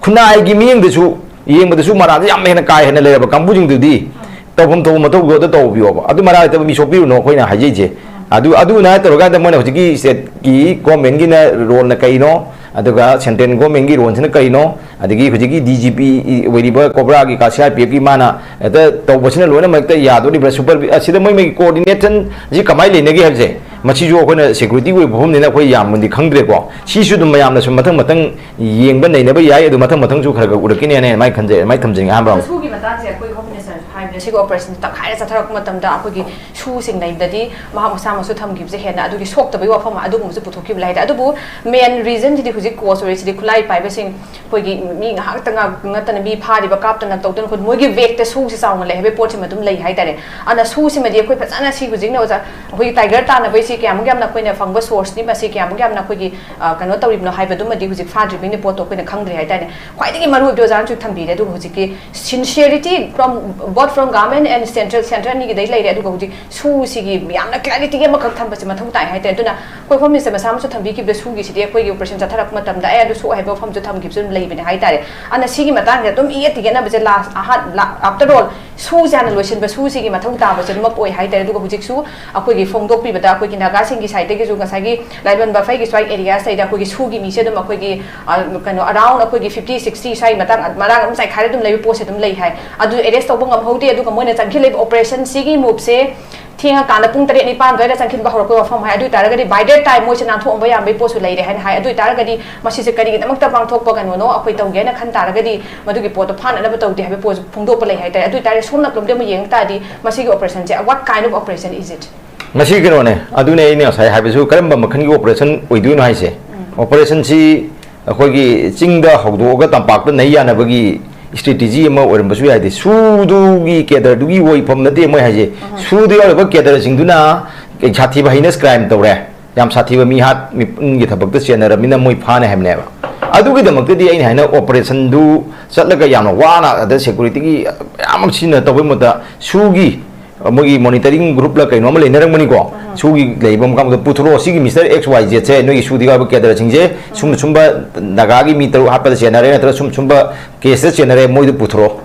ꯈꯨꯟꯅꯥꯏꯒꯤ ꯃꯤꯠꯌꯦꯡꯗꯁꯨ ꯌꯦꯡꯕꯗꯁꯨ ꯃꯔꯥꯜꯁꯦ ꯌꯥꯝ ꯍꯦꯟꯅ ꯀꯥ ꯍꯦꯟꯅ ꯂꯩꯔꯕ ꯀꯥꯡꯕꯨꯁꯤꯡꯗꯨꯗꯤ ꯇꯧꯐꯝ ꯊꯣꯛꯄ ꯃꯊꯧꯗꯣ ꯑꯗꯨ ꯇꯧꯕꯤꯌꯣꯕ꯫ ꯑꯗꯨ ꯃꯔꯥꯜ ꯂꯩꯇꯕ ꯃꯤ ꯁꯣꯛꯄꯤꯔꯨꯅꯣ ꯑꯩꯈꯣꯏꯅ ꯍꯥꯏꯖꯩꯁꯦ꯫ ꯑꯗꯨ, ꯑꯗꯨꯅ ꯇꯧꯔꯀꯥꯟꯗ ꯃꯣꯏꯅ ꯍꯧꯖꯤꯛꯀꯤ ꯁ꯭ꯇꯦꯠꯀꯤ ꯒꯣꯔꯃꯦꯟꯒꯤꯅ ꯔꯣꯜꯅ ꯀꯩꯅꯣ, ꯑꯗꯨꯒ ꯁꯦꯟꯇ꯭ꯔꯦꯜ ꯒꯣꯔꯃꯦꯟꯒꯤ ꯔꯣꯜꯁꯤꯅ ꯀꯩꯅꯣ, ꯑꯗꯒꯤ ꯍꯧꯖꯤꯛꯀꯤ ꯗꯤ ꯖꯤ ꯄꯤ ꯑꯣꯏꯔꯤꯕ ꯀꯣꯕ꯭ꯔꯥꯒꯤ ꯀ-, ꯁꯤ ꯑꯥꯔ ꯄꯤ ꯑꯦꯐꯀꯤ ꯃꯥꯅ ꯍꯦꯛꯇ ꯇꯧꯕꯁꯤꯅ ꯂꯣꯏꯅꯃꯛꯇ ꯌꯥꯗꯣꯔꯤꯕ꯭ꯔꯥ? ꯁꯨꯄꯔ-, ꯑꯁꯤꯗ ꯃꯣꯏ, ꯃꯣꯏꯒꯤ ꯀꯣꯑꯣꯔꯗꯤꯅꯦꯁꯟꯁꯤ ꯀꯃꯥꯏꯅ ꯂꯩꯅꯒꯦ ꯍꯥꯏꯕꯁꯦ, ꯃꯁꯤꯁꯨ ꯑꯩꯈꯣꯏꯅ ꯁꯦꯀ꯭ꯌꯨꯔꯤꯇꯤ ꯑꯣꯏꯕ ꯃꯐꯝꯅꯤꯅ ꯑꯩꯈꯣꯏ ꯌꯥꯝꯅꯗꯤ ꯈꯪꯗ꯭ꯔꯦꯀꯣ꯫ ꯁꯤꯁꯨ ꯑꯗꯨꯝ ꯃꯌꯥꯝꯅ ꯁꯨꯝ ꯃꯊꯪ ꯃꯊꯪ ꯌꯦꯡꯕ ꯅꯩꯅꯕ ꯌꯥꯏ꯫ ꯑꯗꯨ ꯃꯊꯪ ꯃꯊꯪꯁꯨ ꯈꯔ ꯈꯔ ꯎꯔꯛꯈꯤꯅꯤ ꯍꯥꯏꯅ ꯑꯗꯨꯃꯥꯏꯅ ꯈꯟꯖꯩ, ꯑꯗꯨꯃꯥꯏꯅ ꯊꯝꯖꯅꯤꯡꯉꯦ꯫ ꯑꯍꯥꯟꯕ ꯔꯥꯎꯟ꯫ ꯁꯨꯒꯤ ꯃꯇꯥꯡꯁꯦ ꯑꯩꯈꯣꯏ ꯍꯣꯝ ꯃꯤꯅꯤꯁꯇꯔꯁꯨ ꯍꯥꯏꯕꯅꯦ, ꯁꯤꯒꯤ ꯑꯣꯄꯔꯦꯁꯟꯁꯦ ꯇꯪꯈꯥꯏꯗ ꯆꯠꯊꯔꯛꯄ ꯃꯇꯝꯗ ꯑꯩꯈꯣꯏꯒꯤ ꯁꯨꯁꯤꯡ ꯂꯩꯕꯗꯗꯤ ꯃꯍꯥꯛ ꯃꯁꯥꯃꯛꯁꯨ ꯊꯝꯈꯤꯕꯁꯦ ꯍꯦꯟꯅ ꯑꯗꯨꯒꯤ ꯁꯣꯛꯇꯕꯒꯤ ꯋꯥꯐꯝ ꯑꯗꯨꯒꯨꯝꯕꯁꯨ ꯄꯨꯊꯣꯛꯈꯤꯕ ꯂꯩ ꯍꯥꯏꯗꯤ꯫ ꯑꯗꯨꯕꯨ ꯃꯦꯟ ꯔꯤꯖꯟꯁꯤꯗꯤ ꯍꯧꯖꯤꯛ ꯀꯣꯁ ꯑꯣꯏꯔꯤꯁꯤꯗꯤ ꯈꯨꯠꯂꯥꯏ ꯄꯥꯏꯕꯁꯤꯡ, ꯑꯩꯈꯣꯏꯒꯤ ꯃꯤ ꯉꯥꯏꯍꯥꯛꯇ ꯉꯥꯛ-, ꯅꯠꯇꯅ ꯃꯤ ꯐꯥꯔꯤꯕ, ꯀꯥꯞꯇꯅ ꯇꯧꯗꯅ, ꯑꯩꯈꯣꯏ ꯃꯣꯏꯒꯤ ꯋꯦꯛꯇ ꯁꯨꯁꯤ ꯆꯥꯎꯅ ꯂꯩ ꯍꯥꯏꯕꯒꯤ ꯄꯣꯠꯁꯤꯃ ꯑꯗꯨꯝ ꯂꯩ ꯍꯥꯏꯇꯥꯔꯦ꯫ ꯑꯗꯨꯅ ꯁꯨꯁꯤꯃꯗꯤ ꯑꯩꯈꯣꯏ ꯐꯖꯅ ꯁꯤ ꯍꯧꯖꯤꯛꯅ ꯑꯣꯖꯥ, ꯑꯩꯈꯣꯏꯒꯤ ꯇꯥꯏꯒꯔ ꯇꯥꯟꯅꯕꯩꯁꯤ ꯀꯌꯥꯃꯨꯛ ꯌꯥꯝꯅ ꯑꯩꯈꯣꯏꯅ ꯐꯪꯕ ꯁꯣꯔꯁꯅꯤ, ꯃꯁꯤ ꯀꯌꯥꯃꯨꯛ ꯌꯥꯝꯅ ꯑꯩꯈꯣꯏꯒꯤ, ꯑ, ꯀꯩꯅꯣ ꯇꯧꯔꯤꯕꯅꯣ ꯍꯥꯏꯕꯗꯨꯃꯗꯤ ꯍꯧꯖꯤꯛ ꯐꯥꯗ꯭ꯔꯤꯕꯅꯤꯅ ꯄꯣꯠꯇꯣ ꯑꯩꯈꯣꯏꯅ ꯈꯪꯗ꯭ꯔꯦ ꯍꯥꯏꯇꯥꯔꯦ꯫ ꯈ꯭ꯋꯥꯏꯗꯒꯤ ꯃꯔꯨ ꯑꯣꯏꯕꯗꯤ ꯑꯣꯖꯥꯅꯁꯨ ꯊꯝꯕꯤꯔꯦ꯫ ꯑꯗꯨꯒ ꯍꯧꯖꯤꯛꯀꯤ sincerity from, both from government and central, central ꯑꯅꯤꯒꯤꯗꯩ ꯂꯩꯔꯦ꯫ ꯑꯗꯨꯒ ꯍꯧꯖꯤꯛ ꯁꯨꯁꯤꯒꯤ ꯌꯥꯝꯅ ꯀ꯭ꯂꯦꯔꯤꯇꯤ ꯑꯃꯈꯛ ꯊꯝꯕꯁꯦ ꯃꯊꯧ ꯇꯥꯏ ꯍꯥꯏꯇꯥꯔꯦ꯫ ꯑꯗꯨꯅ ꯑꯩꯈꯣꯏ ꯍꯣꯝ ꯃꯤꯅꯤꯁꯇꯔ ꯃꯁꯥꯃꯛꯁꯨ ꯊꯝꯕꯤꯈꯤꯕꯗ ꯁꯨꯒꯤꯁꯤꯗꯤ ꯑꯩꯈꯣꯏꯒꯤ ꯑꯣꯄꯔꯦꯁꯟ ꯆꯠꯊꯔꯛꯄ ꯃꯇꯝꯗ ꯑꯦ ꯑꯗꯨ ꯁꯣꯛ ꯍꯥꯏꯕ ꯋꯥꯐꯝꯁꯨ ꯊꯝꯈꯤꯕꯁꯨ ꯑꯗꯨꯝ ꯂꯩꯕꯅꯦ ꯍꯥꯏꯇꯥꯔꯦ꯫ ꯑꯗꯨꯅ ꯁꯤꯒꯤ ꯃꯇꯥꯡꯁꯤꯗ ꯑꯗꯨꯝ ꯏꯌꯦꯠꯇ ꯌꯦꯠꯅꯕꯁꯦ ꯂꯥꯁ ꯑꯍꯥꯟ ꯑꯥꯐꯇꯔ ꯑꯣꯜ ꯁꯨꯁꯦ ꯍꯥꯟꯅ ꯂꯣꯏꯁꯤꯟꯕ, ꯁꯨꯁꯤꯒꯤ ꯃꯊꯧ ꯇꯥꯕꯁꯦ ꯑꯗꯨꯃꯛ ꯑꯣꯏ ꯍꯥꯏꯇꯥꯔꯦ꯫ ꯑꯗꯨꯒ ꯍꯧꯖꯤꯛꯁꯨ ꯑꯩꯈꯣꯏꯒꯤ ꯐꯣꯡꯗꯣꯛꯄꯤꯕꯗ ꯑꯩꯈꯣꯏꯒꯤ ꯅꯥꯒꯥꯁꯤꯡꯒꯤ ꯁꯥꯏꯠꯇꯒꯤꯁꯨ ꯉꯁꯥꯏꯒꯤ ꯂꯥꯏꯕꯟ ꯕꯐꯩꯒꯤ ꯁ꯭ꯋꯥꯏ ꯑꯦꯔꯤꯌꯥꯁꯤꯗꯩꯗ ꯑꯩꯈꯣꯏꯒꯤ ꯁꯨꯒꯤ ꯃꯤꯁꯦ ꯑꯗꯨꯝ ꯑꯩꯈꯣꯏꯒꯤ, ꯑ, ꯀꯩꯅꯣ, ꯑꯔꯥꯎꯟ ꯑꯩꯈꯣꯏꯒꯤ ꯐꯤꯐꯇꯤ ꯁꯤꯛꯁꯇꯤ ꯁ꯭ꯋꯥꯏ ꯃꯇꯥꯡ ꯃꯔꯥꯡ ꯑꯗꯨꯝ ꯆꯥꯏꯈꯥꯏꯔ ꯑꯗꯨꯝ ꯂꯩꯕ ꯄꯣꯠꯁꯦ ꯑꯗꯨꯝ ꯂꯩ ꯍꯥꯏ꯫ ꯑꯗꯨ ꯑꯦꯔꯦꯁ ꯇꯧꯕ ꯉꯝꯍꯧꯗꯦ꯫ ꯑꯗꯨꯒ ꯃꯣꯏꯅ ꯆꯪꯈꯤꯂꯛꯏꯕ ꯑꯣꯄꯔꯦꯁꯟꯁꯤꯒꯤ ꯃꯨꯞꯁꯦ ꯊꯦꯡꯉꯀꯥꯟꯗ ꯄꯨꯡ ꯇꯔꯦꯠ ꯅꯤꯄꯥꯟ ꯑꯗꯨꯋꯥꯏꯗ ꯆꯪꯈꯤꯕ ꯍꯧꯔꯛꯄ ꯋꯥꯐꯝ ꯍꯥꯏ꯫ ꯑꯗꯨ ꯑꯣꯏꯇꯥꯔꯒꯗꯤ by that time ꯃꯣꯏꯁꯦ ꯅꯥꯟꯊꯣꯛꯑꯝꯕ ꯌꯥꯕꯒꯤ ꯄꯣꯠꯁꯨ ꯂꯩꯔꯦ ꯍꯥꯏꯅ ꯍꯥꯏ꯫ ꯑꯗꯨ ꯑꯣꯏꯇꯥꯔꯒꯗꯤ ꯃꯁꯤꯁꯦ ꯀꯔꯤꯒꯤꯗꯃꯛꯇ ꯄꯥꯡꯊꯣꯛꯄ ꯀꯩꯅꯣꯅꯣ ꯑꯩꯈꯣꯏ ꯇꯧꯒꯦ ꯍꯥꯏꯅ ꯈꯟ ꯇꯥꯔꯒꯗꯤ ꯃꯗꯨꯒꯤ ꯄꯣꯠꯇꯣ ꯐꯥꯅꯅꯕ ꯇꯧꯗꯦ ꯍꯥꯏꯕ ꯄꯣꯠꯁꯨ ꯐꯣꯡꯗꯣꯛꯄ ꯂꯩ ꯍꯥꯏꯇꯥꯔꯦ꯫ ꯑꯗꯨ ꯑꯣꯏꯇꯥꯔꯗꯤ ꯁꯣꯝ ꯅꯥꯀꯂꯣꯝꯗ ꯑꯃꯨꯛ ꯌꯦꯡ ꯇꯥꯔꯗꯤ ꯃꯁꯤꯒꯤ ꯑꯣꯄꯔꯦꯁꯟꯁꯦ what kind of operation is it? ꯃꯁꯤ ꯀꯩꯅꯣꯅꯦ, ꯑꯗꯨꯅꯦ ꯑꯩꯅ ꯉꯁꯥꯏ ꯍꯥꯏꯕꯁꯨ ꯀꯔꯝꯕ ꯃꯈꯜꯒꯤ ꯑꯣꯄꯔꯦꯁꯟ ꯑꯣꯏꯗꯣꯏꯅꯣ ꯍꯥꯏꯁꯦ꯫ ꯑꯣꯄꯔꯦꯁꯟꯁꯤ ꯑꯩꯈꯣꯏꯒꯤ ꯆꯤꯡꯗ ꯍꯧꯗꯣꯛꯑꯒ ꯇꯝꯄꯥꯛꯇ ꯅꯩ ꯌꯥꯅꯕꯒꯤ ꯁ꯭ꯇ꯭ꯔꯦꯇꯦꯖꯤ ꯑꯃ ꯑꯣꯏꯔꯝꯕꯁꯨ ꯌꯥꯏꯗꯤ, ꯁꯨꯗꯨꯒꯤ ꯀꯦꯗꯔꯗꯨꯒꯤ ꯑꯣꯏꯐꯝ ꯅꯠꯇꯦ ꯃꯣꯏ ꯍꯥꯏꯁꯦ꯫ ꯁꯨꯗ ꯌꯥꯎꯔꯤꯕ ꯀꯦꯗꯔꯁꯤꯡꯗꯨꯅ ꯁꯥꯊꯤꯕ heinous crime ꯇꯧꯔꯦ, ꯌꯥꯝ ꯁꯥꯊꯤꯕ ꯃꯤꯍꯥꯠ ꯃꯤꯄꯨꯟꯒꯤ ꯊꯕꯛꯇ ꯆꯦꯟꯅꯔꯕꯅꯤꯅ ꯃꯣꯏ ꯐꯥꯅꯤ ꯍꯥꯏꯕꯅꯦꯕ꯫ ꯑꯗꯨꯒꯤꯗꯃꯛꯇꯗꯤ ꯑꯩꯅ ꯍꯥꯏꯅ operationꯗꯨ ꯆꯠꯂꯒ ꯌꯥꯝꯅ ꯋꯥꯅ ꯑꯗ securityꯒꯤ ꯃꯌꯥꯝ ꯑꯃ ꯁꯤꯖꯤꯟꯅ ꯇꯧꯕꯩ ꯃꯍꯨꯠꯇ ꯁꯨꯒꯤ ꯃꯣꯏꯒꯤ monitoring groupꯂ ꯀꯩꯅꯣ ꯑꯃ ꯂꯩꯅꯔꯝꯒꯅꯤꯀꯣ꯫ ꯁꯨꯒꯤ ꯂꯩꯕ ꯃꯐꯝꯗ ꯄꯨꯊꯣꯔꯛꯑꯣ, ꯁꯤꯒꯤ Mister X Y Zꯁꯦ, ꯅꯣꯏꯒꯤ ꯁꯨꯗ ꯌꯥꯎꯕ cadreꯁꯤꯡꯁꯦ ꯁꯨꯝ ꯁꯨꯝꯕ ꯅꯥꯒꯥꯒꯤ ꯃꯤ ꯇꯔꯨꯛ ꯍꯥꯠꯄꯗ ꯆꯦꯟꯅꯔꯦ, ꯅꯠꯇ꯭ꯔꯒ ꯁꯨꯝ ꯁꯨꯝꯕ caseꯇ ꯆꯦꯟꯅꯔꯦ, ꯃꯣꯏꯗꯨ ꯄꯨꯊꯣꯔꯛꯑꯣ꯫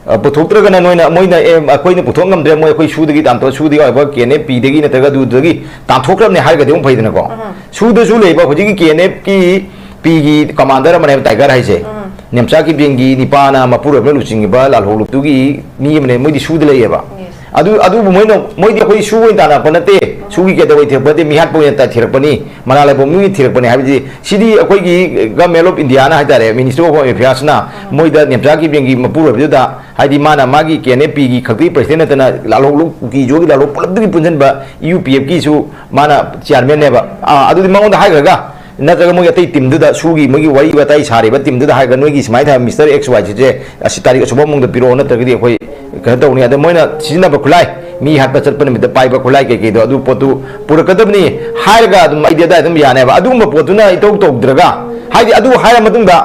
ꯑ, ꯄꯨꯊꯣꯛꯇ꯭ꯔꯒꯅ ꯅꯣꯏꯅ, ꯃꯣꯏꯅ, "ꯑꯦ, ꯑꯩꯈꯣꯏꯅ ꯄꯨꯊꯣꯛ ꯉꯝꯗ꯭ꯔꯦ, ꯃꯣꯏ ꯑꯩꯈꯣꯏ ꯁꯨꯗꯒꯤ ꯇꯥꯟꯊꯣꯛ, ꯁꯨꯗꯒꯤ ꯑꯣꯏꯕ KNFPꯗꯒꯤ ꯅꯠꯇ꯭ꯔꯒ ꯑꯗꯨꯗꯒꯤ ꯇꯥꯟꯊꯣꯛꯈ꯭ꯔꯕꯅꯦ" ꯍꯥꯏꯔꯒꯗꯤ ꯑꯃꯨꯛ ꯐꯩꯗꯅꯀꯣ꯫ ꯁꯨꯗꯁꯨ ꯂꯩꯕ ꯍꯧꯖꯤꯛꯀꯤ KNFꯀꯤ ꯄꯤꯒꯤ commander ꯑꯃꯅꯦꯕ, Tiger ꯍꯥꯏꯁꯦ꯫ ꯅꯦꯝꯆꯥ ꯀꯤꯞꯖꯦꯡꯒꯤ ꯅꯤꯄꯥꯅ ꯃꯄꯨꯔꯣꯏꯕꯅ ꯂꯨꯆꯤꯡꯉꯤꯕ ꯂꯥꯜꯍꯧ ꯂꯨꯞꯇꯨꯒꯤ ꯃꯤ ꯑꯃꯅꯦ, ꯃꯣꯏꯗꯤ ꯁꯨꯗ ꯂꯩꯌꯦꯕ꯫ ꯑꯗꯨ, ꯑꯗꯨꯕꯨ ꯃꯣꯏꯅ, ꯃꯣꯏꯗꯤ ꯑꯩꯈꯣꯏ ꯁꯨ ꯑꯣꯏꯅ ꯇꯥꯟꯅꯔꯛꯄ ꯅꯠꯇꯦ, ꯁꯨꯒꯤ cadre ꯑꯣꯏꯅ ꯊꯤꯔꯛꯄ ꯅꯠꯇꯦ, ꯃꯤꯍꯥꯠꯄ ꯑꯣꯏꯅ ꯇ-, ꯊꯤꯔꯛꯄꯅꯤ, ꯃꯅꯥ ꯂꯩꯕ ꯃꯤ ꯊꯤꯔꯛꯄꯅꯤ ꯍꯥꯏꯕꯗꯤ ꯁꯤꯗꯤ ꯑꯩꯈꯣꯏꯒꯤ Government of Indiaꯅ ꯍꯥꯏꯇꯥꯔꯦ, Ministry of Home Affairsꯅ ꯃꯣꯏꯗ ꯅꯦꯝꯆꯥ ꯀꯤꯞꯖꯦꯡꯒꯤ ꯃꯄꯨꯔꯣꯏꯕꯗꯨꯗ, ꯍꯥꯏꯗꯤ ꯃꯥꯅ ꯃꯥꯒꯤ KNFPꯒꯤ ꯈꯛꯇꯒꯤ president ꯅꯠꯇꯅ ꯂꯥꯜꯍꯧ ꯂꯨꯞ ꯀꯨꯀꯤ ꯖꯣꯒꯤ ꯂꯥꯜꯍꯧ ꯄꯨꯂꯞꯇꯨꯒꯤ ꯄꯨꯟꯁꯤꯟꯕ UPFꯀꯤꯁꯨ ꯃꯥꯅ chairmanꯅꯦꯕ꯫ ꯑꯥ, ꯑꯗꯨꯗꯤ ꯃꯉꯣꯟꯗ ꯍꯥꯏꯈ꯭ꯔꯒ, ꯅꯠꯇ꯭ꯔꯒ ꯃꯣꯏꯒꯤ ꯑꯇꯩ teamꯗꯨꯗ, ꯁꯨꯒꯤ ꯃꯣꯏꯒꯤ ꯋꯥꯔꯤ ꯋꯥꯇꯥꯏ ꯁꯥꯔꯤꯕ teamꯗꯨꯗ ꯍꯥꯏꯔꯒ, "ꯅꯣꯏꯒꯤ ꯁꯨꯃꯥꯏꯅ ꯊꯥꯕ Mister X Y Zꯁꯦ ꯑꯁꯤ ꯇꯥꯔꯤꯛ ꯑꯁꯨꯕ ꯃꯅꯨꯡꯗ ꯄꯤꯔꯛꯑꯣ, ꯅꯠꯇ꯭ꯔꯒꯗꯤ ꯑꯩꯈꯣꯏ ꯀꯩꯅꯣ ꯇꯧꯅꯤ", ꯑꯗ ꯃꯣꯏꯅ ꯁꯤꯖꯤꯟꯅꯕ ꯈꯨꯠꯂꯥꯏ, ꯃꯤ ꯍꯥꯠꯄ ꯆꯠꯄ ꯅꯨꯃꯤꯠꯇ ꯄꯥꯏꯕ ꯈꯨꯠꯂꯥꯏ ꯀꯩꯀꯩꯗꯣ ꯑꯗꯨ ꯄꯣꯠꯇꯨ ꯄꯨꯔꯛꯀꯗꯕꯅꯤ ꯍꯥꯏꯔꯒ ꯑꯗꯨꯝ ꯑꯩꯗꯤ ꯑꯗꯥꯏ ꯑꯗꯨꯝ ꯌꯥꯅꯦꯕ꯫ ꯑꯗꯨꯒꯨꯝꯕ ꯄꯣꯠꯇꯨꯅ ꯏꯇꯧ ꯇꯧꯗ꯭ꯔꯒ, ꯍꯥꯏꯗꯤ ꯑꯗꯨ ꯍꯥꯏꯔ ꯃꯇꯨꯡꯗ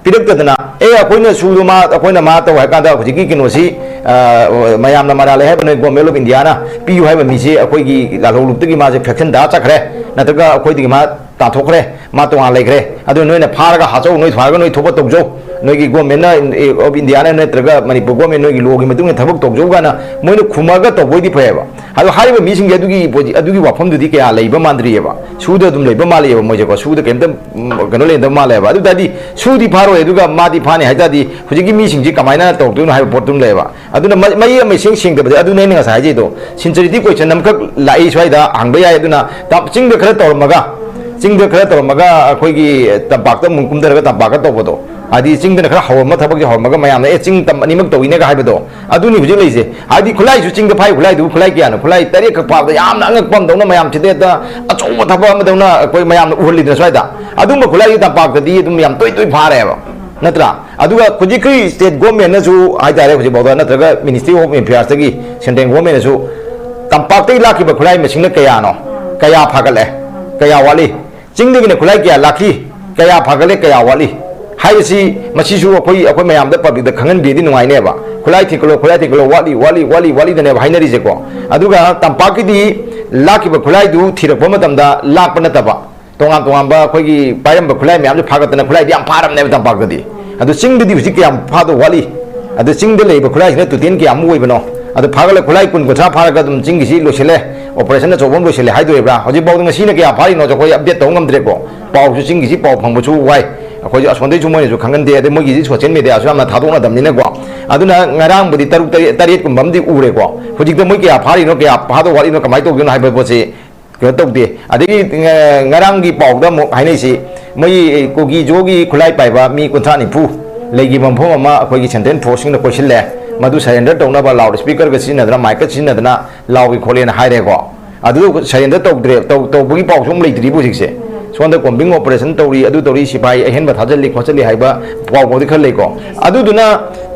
ꯄꯤꯔꯛꯇꯗꯅ, "ꯑꯦ, ꯑꯩꯈꯣꯏꯅ ꯁꯨꯗꯣ ꯃꯥ, ꯑꯩꯈꯣꯏꯅ ꯃꯥ ꯇꯧ" ꯍꯥꯏ ꯀꯥꯟꯗ ꯍꯧꯖꯤꯛꯀꯤ ꯀꯩꯅꯣꯁꯤ, ꯑ, ꯃꯌꯥꯝꯅ ꯃꯔꯥꯜ ꯂꯩ ꯍꯥꯏꯕ ꯅꯣꯏ Government of Indiaꯅ ꯄꯤꯌꯨ ꯍꯥꯏꯕ ꯃꯤꯁꯤ ꯑꯩꯈꯣꯏꯒꯤ ꯂꯥꯜꯍꯧ ꯂꯨꯞꯇꯒꯤ ꯃꯥꯁꯦ faction ꯇꯥ ꯆꯠꯈ꯭ꯔꯦ, ꯅꯠꯇ꯭ꯔꯒ ꯑꯩꯈꯣꯏꯗꯒꯤ ꯃꯥ ꯇꯥꯟꯊꯣꯛꯈ꯭ꯔꯦ, ꯃꯥ ꯇꯣꯉꯥꯟ ꯂꯩꯈ꯭ꯔꯦ, ꯑꯗꯨ ꯅꯣꯏꯅ ꯐꯥꯔꯒ ꯍꯥꯠꯆꯧ, ꯅꯣꯏ ꯐꯥꯔꯒ ꯅꯣꯏ ꯊꯣꯛꯄ ꯇꯧꯖꯧ, ꯅꯣꯏꯒꯤ Governmentꯅ, of Indiaꯅ ꯅꯠꯇ꯭ꯔꯒ ꯃꯅꯤꯄꯨꯔ Government ꯅꯣꯏꯒꯤ lawꯒꯤ ꯃꯇꯨꯡ ꯏꯟꯅ ꯊꯕꯛ ꯇꯧꯖꯧ ꯀꯥꯏꯅ ꯃꯣꯏꯅ ꯈꯨꯝꯃꯒ ꯇꯧꯕ ꯑꯣꯏꯗꯤ ꯐꯩꯌꯦꯕ꯫ ꯑꯗꯣ ꯍꯥꯏꯔꯤꯕ ꯃꯤꯁꯤꯡꯁꯦ ꯑꯗꯨꯒꯤ ꯄꯣꯖꯤ-, ꯑꯗꯨꯒꯤ ꯋꯥꯐꯝꯗꯨꯗꯤ ꯀꯌꯥ ꯂꯩꯕ ꯃꯥꯟꯗ꯭ꯔꯤꯑꯕ꯫ ꯁꯨꯗ ꯑꯗꯨꯝ ꯂꯩꯕ ꯃꯥꯜꯂꯤꯑꯕ ꯃꯣꯏꯁꯦꯀꯣ꯫ ꯁꯨꯗ ꯀꯩꯝꯇ, ꯎꯝ, ꯀꯩꯅꯣ ꯂꯩꯅꯗꯕ ꯃꯥꯜꯂꯦꯕ꯫ ꯑꯗꯨ ꯇꯥꯔꯗꯤ ꯁꯨꯗꯤ ꯐꯥꯔꯣꯏ, ꯑꯗꯨꯒ ꯃꯥꯗꯤ ꯐꯥꯅꯤ ꯍꯥꯏ ꯇꯥꯔꯗꯤ ꯍꯧꯖꯤꯛꯀꯤ ꯃꯤꯁꯤꯡꯁꯤ ꯀꯃꯥꯏꯅ ꯇꯧꯔꯛꯇꯣꯏꯅꯣ ꯍꯥꯏꯕ ꯄꯣꯠꯇꯨꯝ ꯂꯩꯌꯦꯕ꯫ ꯑꯗꯨꯅ ꯃ-, ꯃꯌꯦꯛ ꯑꯃ ꯏꯁꯦꯡ ꯁꯦꯡꯗꯕꯁꯦ, ꯑꯗꯨꯅꯦ ꯑꯩꯅ ꯉꯁꯥꯏ ꯍꯥꯏꯖꯩꯗꯣ, sincerity question ꯑꯃꯈꯛ ꯂꯥꯛꯏ ꯁ꯭ꯋꯥꯏꯗ ꯍꯪꯕ ꯌꯥꯏ꯫ ꯑꯗꯨꯅ ꯇꯝ-, ꯆꯤꯡꯗ ꯈꯔ ꯇꯧꯔꯝꯃꯒ, ꯆꯤꯡꯗ ꯈꯔ ꯇꯧꯔꯝꯃꯒ ꯑꯩꯈꯣꯏꯒꯤ ꯇꯝꯄꯥꯛꯇ ꯑꯃꯨꯛ ꯀꯨꯝꯊꯔꯒ ꯇꯝꯄꯥꯛꯇ ꯇꯧꯕꯗꯣ, ꯍꯥꯏꯗꯤ ꯆꯤꯡꯗꯅ ꯈꯔ ꯍꯧꯔꯝꯕ ꯊꯕꯛꯁꯦ ꯍꯧꯔꯝꯃꯒ ꯃꯌꯥꯝꯅ "ꯑꯦ, ꯆꯤꯡ ꯇꯝ ꯑꯅꯤꯃꯛ ꯇꯧꯏꯅꯦꯒ" ꯍꯥꯏꯕꯗꯣ, ꯑꯗꯨꯅꯤ ꯍꯧꯖꯤꯛ ꯂꯩꯔꯤꯁꯦ꯫ ꯍꯥꯏꯗꯤ ꯈꯨꯠꯂꯥꯏꯁꯨ ꯆꯤꯡꯗ ꯐꯥꯏ, ꯈꯨꯠꯂꯥꯏꯗꯨꯕꯨ ꯈꯨꯠꯂꯥꯏ ꯀꯌꯥꯅꯣ? ꯈꯨꯠꯂꯥꯏ ꯇꯔꯦꯠꯈꯛ ꯐꯥꯕꯗ ꯌꯥꯝꯅ ꯑꯉꯛꯄ ꯑꯃꯗꯧꯅ ꯃꯌꯥꯝ ꯊꯤꯗꯦꯠꯇ ꯑꯆꯧꯕ ꯊꯕꯛ ꯑꯃꯗꯧꯅ ꯑꯩꯈꯣꯏ ꯃꯌꯥꯝꯅ ꯎꯍꯜꯂꯤꯗꯅ ꯁ꯭ꯋꯥꯏꯗ꯫ ꯑꯗꯨꯝꯕ ꯈꯨꯠꯂꯥꯏꯁꯦ ꯇꯝꯄꯥꯛꯇꯗꯤ ꯑꯗꯨꯝ ꯌꯥꯝ ꯇꯣꯏ ꯇꯣꯏ ꯐꯥꯔꯦꯕ, ꯅꯠꯇ꯭ꯔꯥ? ꯑꯗꯨꯒ ꯍꯧꯖꯤꯛꯀꯤ state governmentꯅꯁꯨ ꯍꯥꯏꯇꯥꯔꯦ, ꯍꯧꯖꯤꯛꯐꯥꯎꯗ, ꯅꯠꯇ꯭ꯔꯒ Ministry of Affairsꯇꯒꯤ central governmentꯅꯁꯨ ꯇꯝꯄꯥꯛꯇꯒꯤ ꯂꯥꯛꯈꯤꯕ ꯈꯨꯠꯂꯥꯏ ꯃꯁꯤꯡꯅ ꯀꯌꯥꯅꯣ? ꯀꯌꯥ ꯐꯥꯒꯠꯂꯦ? ꯀꯌꯥ ꯋꯥꯠꯂꯤ? ꯆꯤꯡꯗꯒꯤꯅ ꯈꯨꯠꯂꯥꯏ ꯀꯌꯥ ꯂꯥꯛꯈꯤ? ꯀꯌꯥ ꯐꯥꯒꯠꯂꯦ? ꯀꯌꯥ ꯋꯥꯠꯂꯤ? ꯍꯥꯏꯕꯁꯤ ꯃꯁꯤꯁꯨ ꯑꯩꯈꯣꯏ, ꯑꯩꯈꯣꯏ ꯃꯌꯥꯝꯗ, ꯄꯕ꯭ꯂꯤꯛꯇ ꯈꯪꯍꯟꯕꯤꯔꯗꯤ ꯅꯨꯡꯉꯥꯏꯅꯦꯕ꯫ ꯈꯨꯠꯂꯥꯏ ꯊꯤꯡꯀꯠꯂꯣ, ꯈꯨꯠꯂꯥꯏ ꯊꯤꯡꯀꯠꯂꯣ, ꯋꯥꯠꯂꯤ, ꯋꯥꯠꯂꯤ, ꯋꯥꯠꯂꯤ, ꯋꯥꯠꯂꯤꯗꯅꯦꯕ ꯍꯥꯏꯅꯔꯤꯁꯦꯀꯣ꯫ ꯑꯗꯨꯒ ꯇꯝꯄꯥꯛꯀꯤꯗꯤ ꯂꯥꯛꯈꯤꯕ ꯈꯨꯠꯂꯥꯏꯗꯨ ꯊꯤꯔꯛꯄ ꯃꯇꯝꯗ ꯂꯥꯛꯄ ꯅꯠꯇꯕ, ꯇꯣꯉꯥꯟ ꯇꯣꯉꯥꯟꯕ ꯑꯩꯈꯣꯏꯒꯤ ꯄꯥꯏꯔꯝꯕ ꯈꯨꯠꯂꯥꯏ ꯃꯌꯥꯝꯁꯦ ꯐꯥꯒꯠꯇꯅ ꯈꯨꯠꯂꯥꯏꯗꯤ ꯌꯥꯝ ꯐꯥꯔꯝꯅꯦꯕ ꯇꯝꯄꯥꯛꯇꯗꯤ꯫ ꯑꯗꯨ ꯆꯤꯡꯗꯗꯤ ꯍꯧꯖꯤꯛ ꯀꯌꯥꯝ ꯐꯥꯗꯧ ꯋꯥꯠꯂꯤ? ꯑꯗꯨ ꯆꯤꯡꯗ ꯂꯩꯔꯤꯕ ꯈꯨꯠꯂꯥꯏꯁꯤꯅ ꯇꯣꯇꯦꯜ ꯀꯌꯥꯃꯨꯛ ꯑꯣꯏꯕꯅꯣ? ꯑꯗꯨ ꯐꯥꯒꯠꯂ ꯈꯨꯠꯂꯥꯏ ꯀꯨꯟ ꯀꯨꯟꯊ꯭ꯔꯥ ꯐꯥꯔꯒ ꯑꯗꯨꯝ ꯆꯤꯡꯒꯤꯁꯤ ꯂꯣꯏꯁꯤꯜꯂꯦ, ꯑꯣꯄꯔꯦꯁꯟ ꯑꯆꯧꯕ ꯑꯃ ꯂꯣꯏꯁꯤꯜꯂꯦ ꯍꯥꯏꯗꯣꯔꯤꯕ꯭ꯔꯥ? ꯍꯧꯖꯤꯛꯐꯥꯎꯗ ꯉꯁꯤꯅ ꯀꯌꯥ ꯐꯥꯔꯤꯅꯣꯁꯨ ꯑꯩꯈꯣꯏ ꯑꯞꯗꯦꯠ ꯇꯧꯕ ꯉꯝꯗ꯭ꯔꯦꯀꯣ꯫ ꯄꯥꯎꯁꯨ ꯆꯤꯡꯒꯤꯁꯤ ꯄꯥꯎ ꯐꯪꯕꯁꯨ ꯋꯥꯏ꯫ ꯑꯩꯈꯣꯏꯁꯨ ꯑꯁꯣꯝꯗꯩꯁꯨ ꯃꯣꯏꯅꯁꯨ ꯈꯪꯍꯟꯗꯦ, ꯑꯗꯩ ꯃꯣꯏꯒꯤꯁꯤ ꯁꯣꯁꯤꯌꯦꯜ ꯃꯦꯗꯤꯌꯥꯁꯨ ꯌꯥꯝꯅ ꯊꯥꯗꯣꯛꯅꯗꯕꯅꯤꯅꯀꯣ꯫ ꯑꯗꯨꯅ ꯉꯔꯥꯡꯕꯨꯗꯤ ꯇꯔꯨꯛ, ꯇꯔꯦꯠ, ꯇꯔꯦꯠꯀꯨꯝꯕ ꯑꯃꯗꯤ ꯎꯔꯦꯀꯣ꯫ ꯍꯧꯖꯤꯛꯇ ꯃꯣꯏ ꯀꯌꯥ ꯐꯥꯔꯤꯅꯣ, ꯀꯌꯥ ꯐꯥꯗꯧ ꯋꯥꯠꯂꯤꯅꯣ, ꯀꯃꯥꯏꯅ ꯇꯧꯗꯣꯏꯅꯣ ꯍꯥꯏꯕ ꯄꯣꯠꯁꯤ ꯀꯩꯅꯣ ꯇꯧꯗꯦ꯫ ꯑꯗꯒꯤ, ꯑ, ꯉꯔꯥꯡꯒꯤ ꯄꯥꯎꯗ ꯑꯃꯨꯛ ꯍꯥꯏꯅꯩꯁꯤ, ꯃꯣꯏ ꯀꯨꯀꯤ ꯖꯣꯒꯤ ꯈꯨꯠꯂꯥꯏ ꯄꯥꯏꯕ ꯃꯤ ꯀꯨꯟꯊ꯭ꯔꯥ ꯅꯤꯐꯨ ꯂꯩꯈꯤꯕ ꯃꯐꯝ ꯑꯃ ꯑꯩꯈꯣꯏꯒꯤ ꯁꯦꯟꯇ꯭ꯔꯦꯜ ꯐꯣꯔꯁꯁꯤꯡꯅ ꯀꯣꯏꯁꯤꯜꯂꯦ, ꯃꯗꯨ ꯁꯔꯦꯟꯗꯔ ꯇꯧꯅꯕ ꯂꯥꯎꯗ ꯁ꯭ꯄꯤꯀꯔꯒ ꯁꯤꯖꯤꯟꯅꯗꯅ, ꯃꯥꯏꯛꯀ ꯁꯤꯖꯤꯟꯅꯗꯅ ꯂꯥꯎꯏ ꯈꯣꯠꯂꯦꯅ ꯍꯥꯏꯔꯦꯀꯣ꯫ ꯑꯗꯨ ꯁꯔꯦꯟꯗꯔ ꯇꯧꯗ꯭ꯔꯦ, ꯇꯧ-, ꯇꯧꯕꯒꯤ ꯄꯥꯎꯁꯨ ꯑꯃꯨꯛ ꯂꯩꯇ꯭ꯔꯤꯕ ꯍꯧꯖꯤꯛꯁꯦ꯫ ꯁꯣꯝꯗ ꯀꯣꯝꯕꯤꯡ ꯑꯣꯄꯔꯦꯁꯟ ꯇꯧꯔꯤ, ꯑꯗꯨ ꯇꯧꯔꯤ, ꯁꯤꯐꯥꯏ ꯑꯍꯦꯟꯕ ꯊꯥꯖꯤꯜꯂꯤ ꯈꯣꯠꯆꯜꯂꯤ ꯍꯥꯏꯕ ꯄꯥꯎ ꯐꯥꯎꯗꯤ ꯈꯔ ꯂꯩꯀꯣ꯫ ꯑꯗꯨꯗꯨꯅ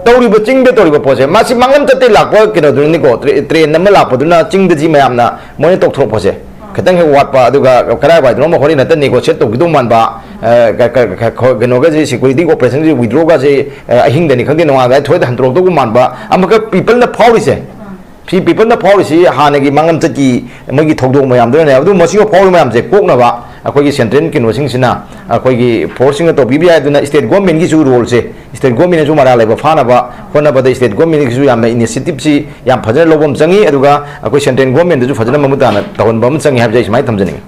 ꯇꯧꯔꯤꯕ, ꯆꯤꯡꯗ ꯇꯧꯔꯤꯕ ꯄꯣꯠꯁꯦ, ꯃꯁꯤ ꯃꯥꯡꯂꯝ ꯆꯠꯇꯦ ꯂꯥꯛꯄ ꯀꯩꯅꯣꯗꯨꯅꯅꯤꯀꯣ, ꯇ꯭ꯔꯦ-, ꯇ꯭ꯔꯦꯟ ꯑꯃ ꯂꯥꯛꯄꯗꯨꯅ ꯆꯤꯡꯗꯗꯤ ꯃꯌꯥꯝꯅ ꯃꯣꯏꯅ ꯇꯧꯊꯣꯔꯛꯄꯁꯦ ꯈꯤꯇꯪ ꯍꯦꯛ ꯋꯥꯠꯄ, ꯑꯗꯨꯒ ꯀꯗꯥꯏꯋꯥꯏꯗꯅꯣ ꯑꯃ ꯍꯣꯔꯦꯟ ꯍꯦꯛꯇ ꯅꯦꯒꯣꯁꯤꯌꯦꯠ ꯇꯧꯈꯤꯗꯧ ꯃꯥꯟꯕ, ꯑ, ꯀ-, ꯀ-, ꯀ-, ꯈꯣ-, ꯀꯩꯅꯣꯒꯁꯦ, ꯁꯦꯀ꯭ꯌꯨꯔꯤꯇꯤ ꯑꯣꯄꯔꯦꯁꯟꯒꯤ ꯋꯤꯗ꯭ꯔꯣꯒꯁꯦ, ꯑ, ꯑꯍꯤꯡꯗꯅꯤ ꯈꯪꯗꯦ, ꯅꯣꯡꯉꯥꯜꯂꯝꯗꯥꯏ ꯊꯣꯏꯗ ꯍꯟꯗꯣꯔꯛꯇꯧꯕ ꯃꯥꯟꯕ ꯑꯃꯈꯛ ꯄꯤꯄꯜꯅ ꯐꯥꯎꯔꯤꯁꯦ꯫ ꯁꯤ ꯄꯤꯄꯜꯅ ꯐꯥꯎꯔꯤꯁꯤ ꯍꯥꯟꯅꯒꯤ ꯃꯥꯡꯂꯝꯆꯠꯀꯤ ꯃꯣꯏꯒꯤ ꯊꯧꯗꯣꯛ ꯃꯌꯥꯝꯗꯨꯅꯅꯦ꯫ ꯑꯗꯨ ꯃꯁꯤꯒ ꯐꯥꯎꯔꯤꯕ ꯃꯌꯥꯝꯁꯦ ꯀꯣꯛꯅꯕ ꯑꯩꯈꯣꯏꯒꯤ ꯁꯦꯟꯇ꯭ꯔꯦꯜ ꯀꯩꯅꯣꯁꯤꯡꯁꯤꯅ, ꯑꯩꯈꯣꯏꯒꯤ ꯐꯣꯔꯁꯁꯤꯡꯅ ꯇꯧꯕꯤꯕ ꯌꯥꯏ꯫ ꯑꯗꯨꯅ ꯁ꯭ꯇꯦꯠ ꯒꯣꯔꯃꯦꯟꯒꯤꯁꯨ ꯔꯣꯜꯁꯦ, ꯁ꯭ꯇꯦꯠ ꯒꯣꯔꯃꯦꯟꯅꯁꯨ ꯃꯔꯥꯜ ꯂꯩꯕ ꯐꯥꯅꯕ ꯍꯣꯠꯅꯕꯗ ꯁ꯭ꯇꯦꯠ ꯒꯣꯔꯃꯦꯟꯒꯤꯁꯨ ꯌꯥꯝꯅ ꯏꯅꯤꯁꯤꯌꯦꯇꯤꯞꯁꯤ ꯌꯥꯝ ꯐꯖꯅ ꯂꯧꯕ ꯑꯃ ꯆꯪꯉꯤ꯫ ꯑꯗꯨꯒ ꯑꯩꯈꯣꯏ ꯁꯦꯟꯇ꯭ꯔꯦꯜ ꯒꯣꯔꯃꯦꯟꯗꯁꯨ ꯐꯖꯅ ꯃꯃꯨꯠ ꯇꯥꯅ ꯇꯧꯍꯟꯕ ꯑꯃ ꯆꯪꯉꯤ ꯍꯥꯏꯕꯁꯦ ꯑꯩ ꯁꯨꯃꯥꯏꯅ ꯊꯝꯖꯅꯤꯡꯉꯤ꯫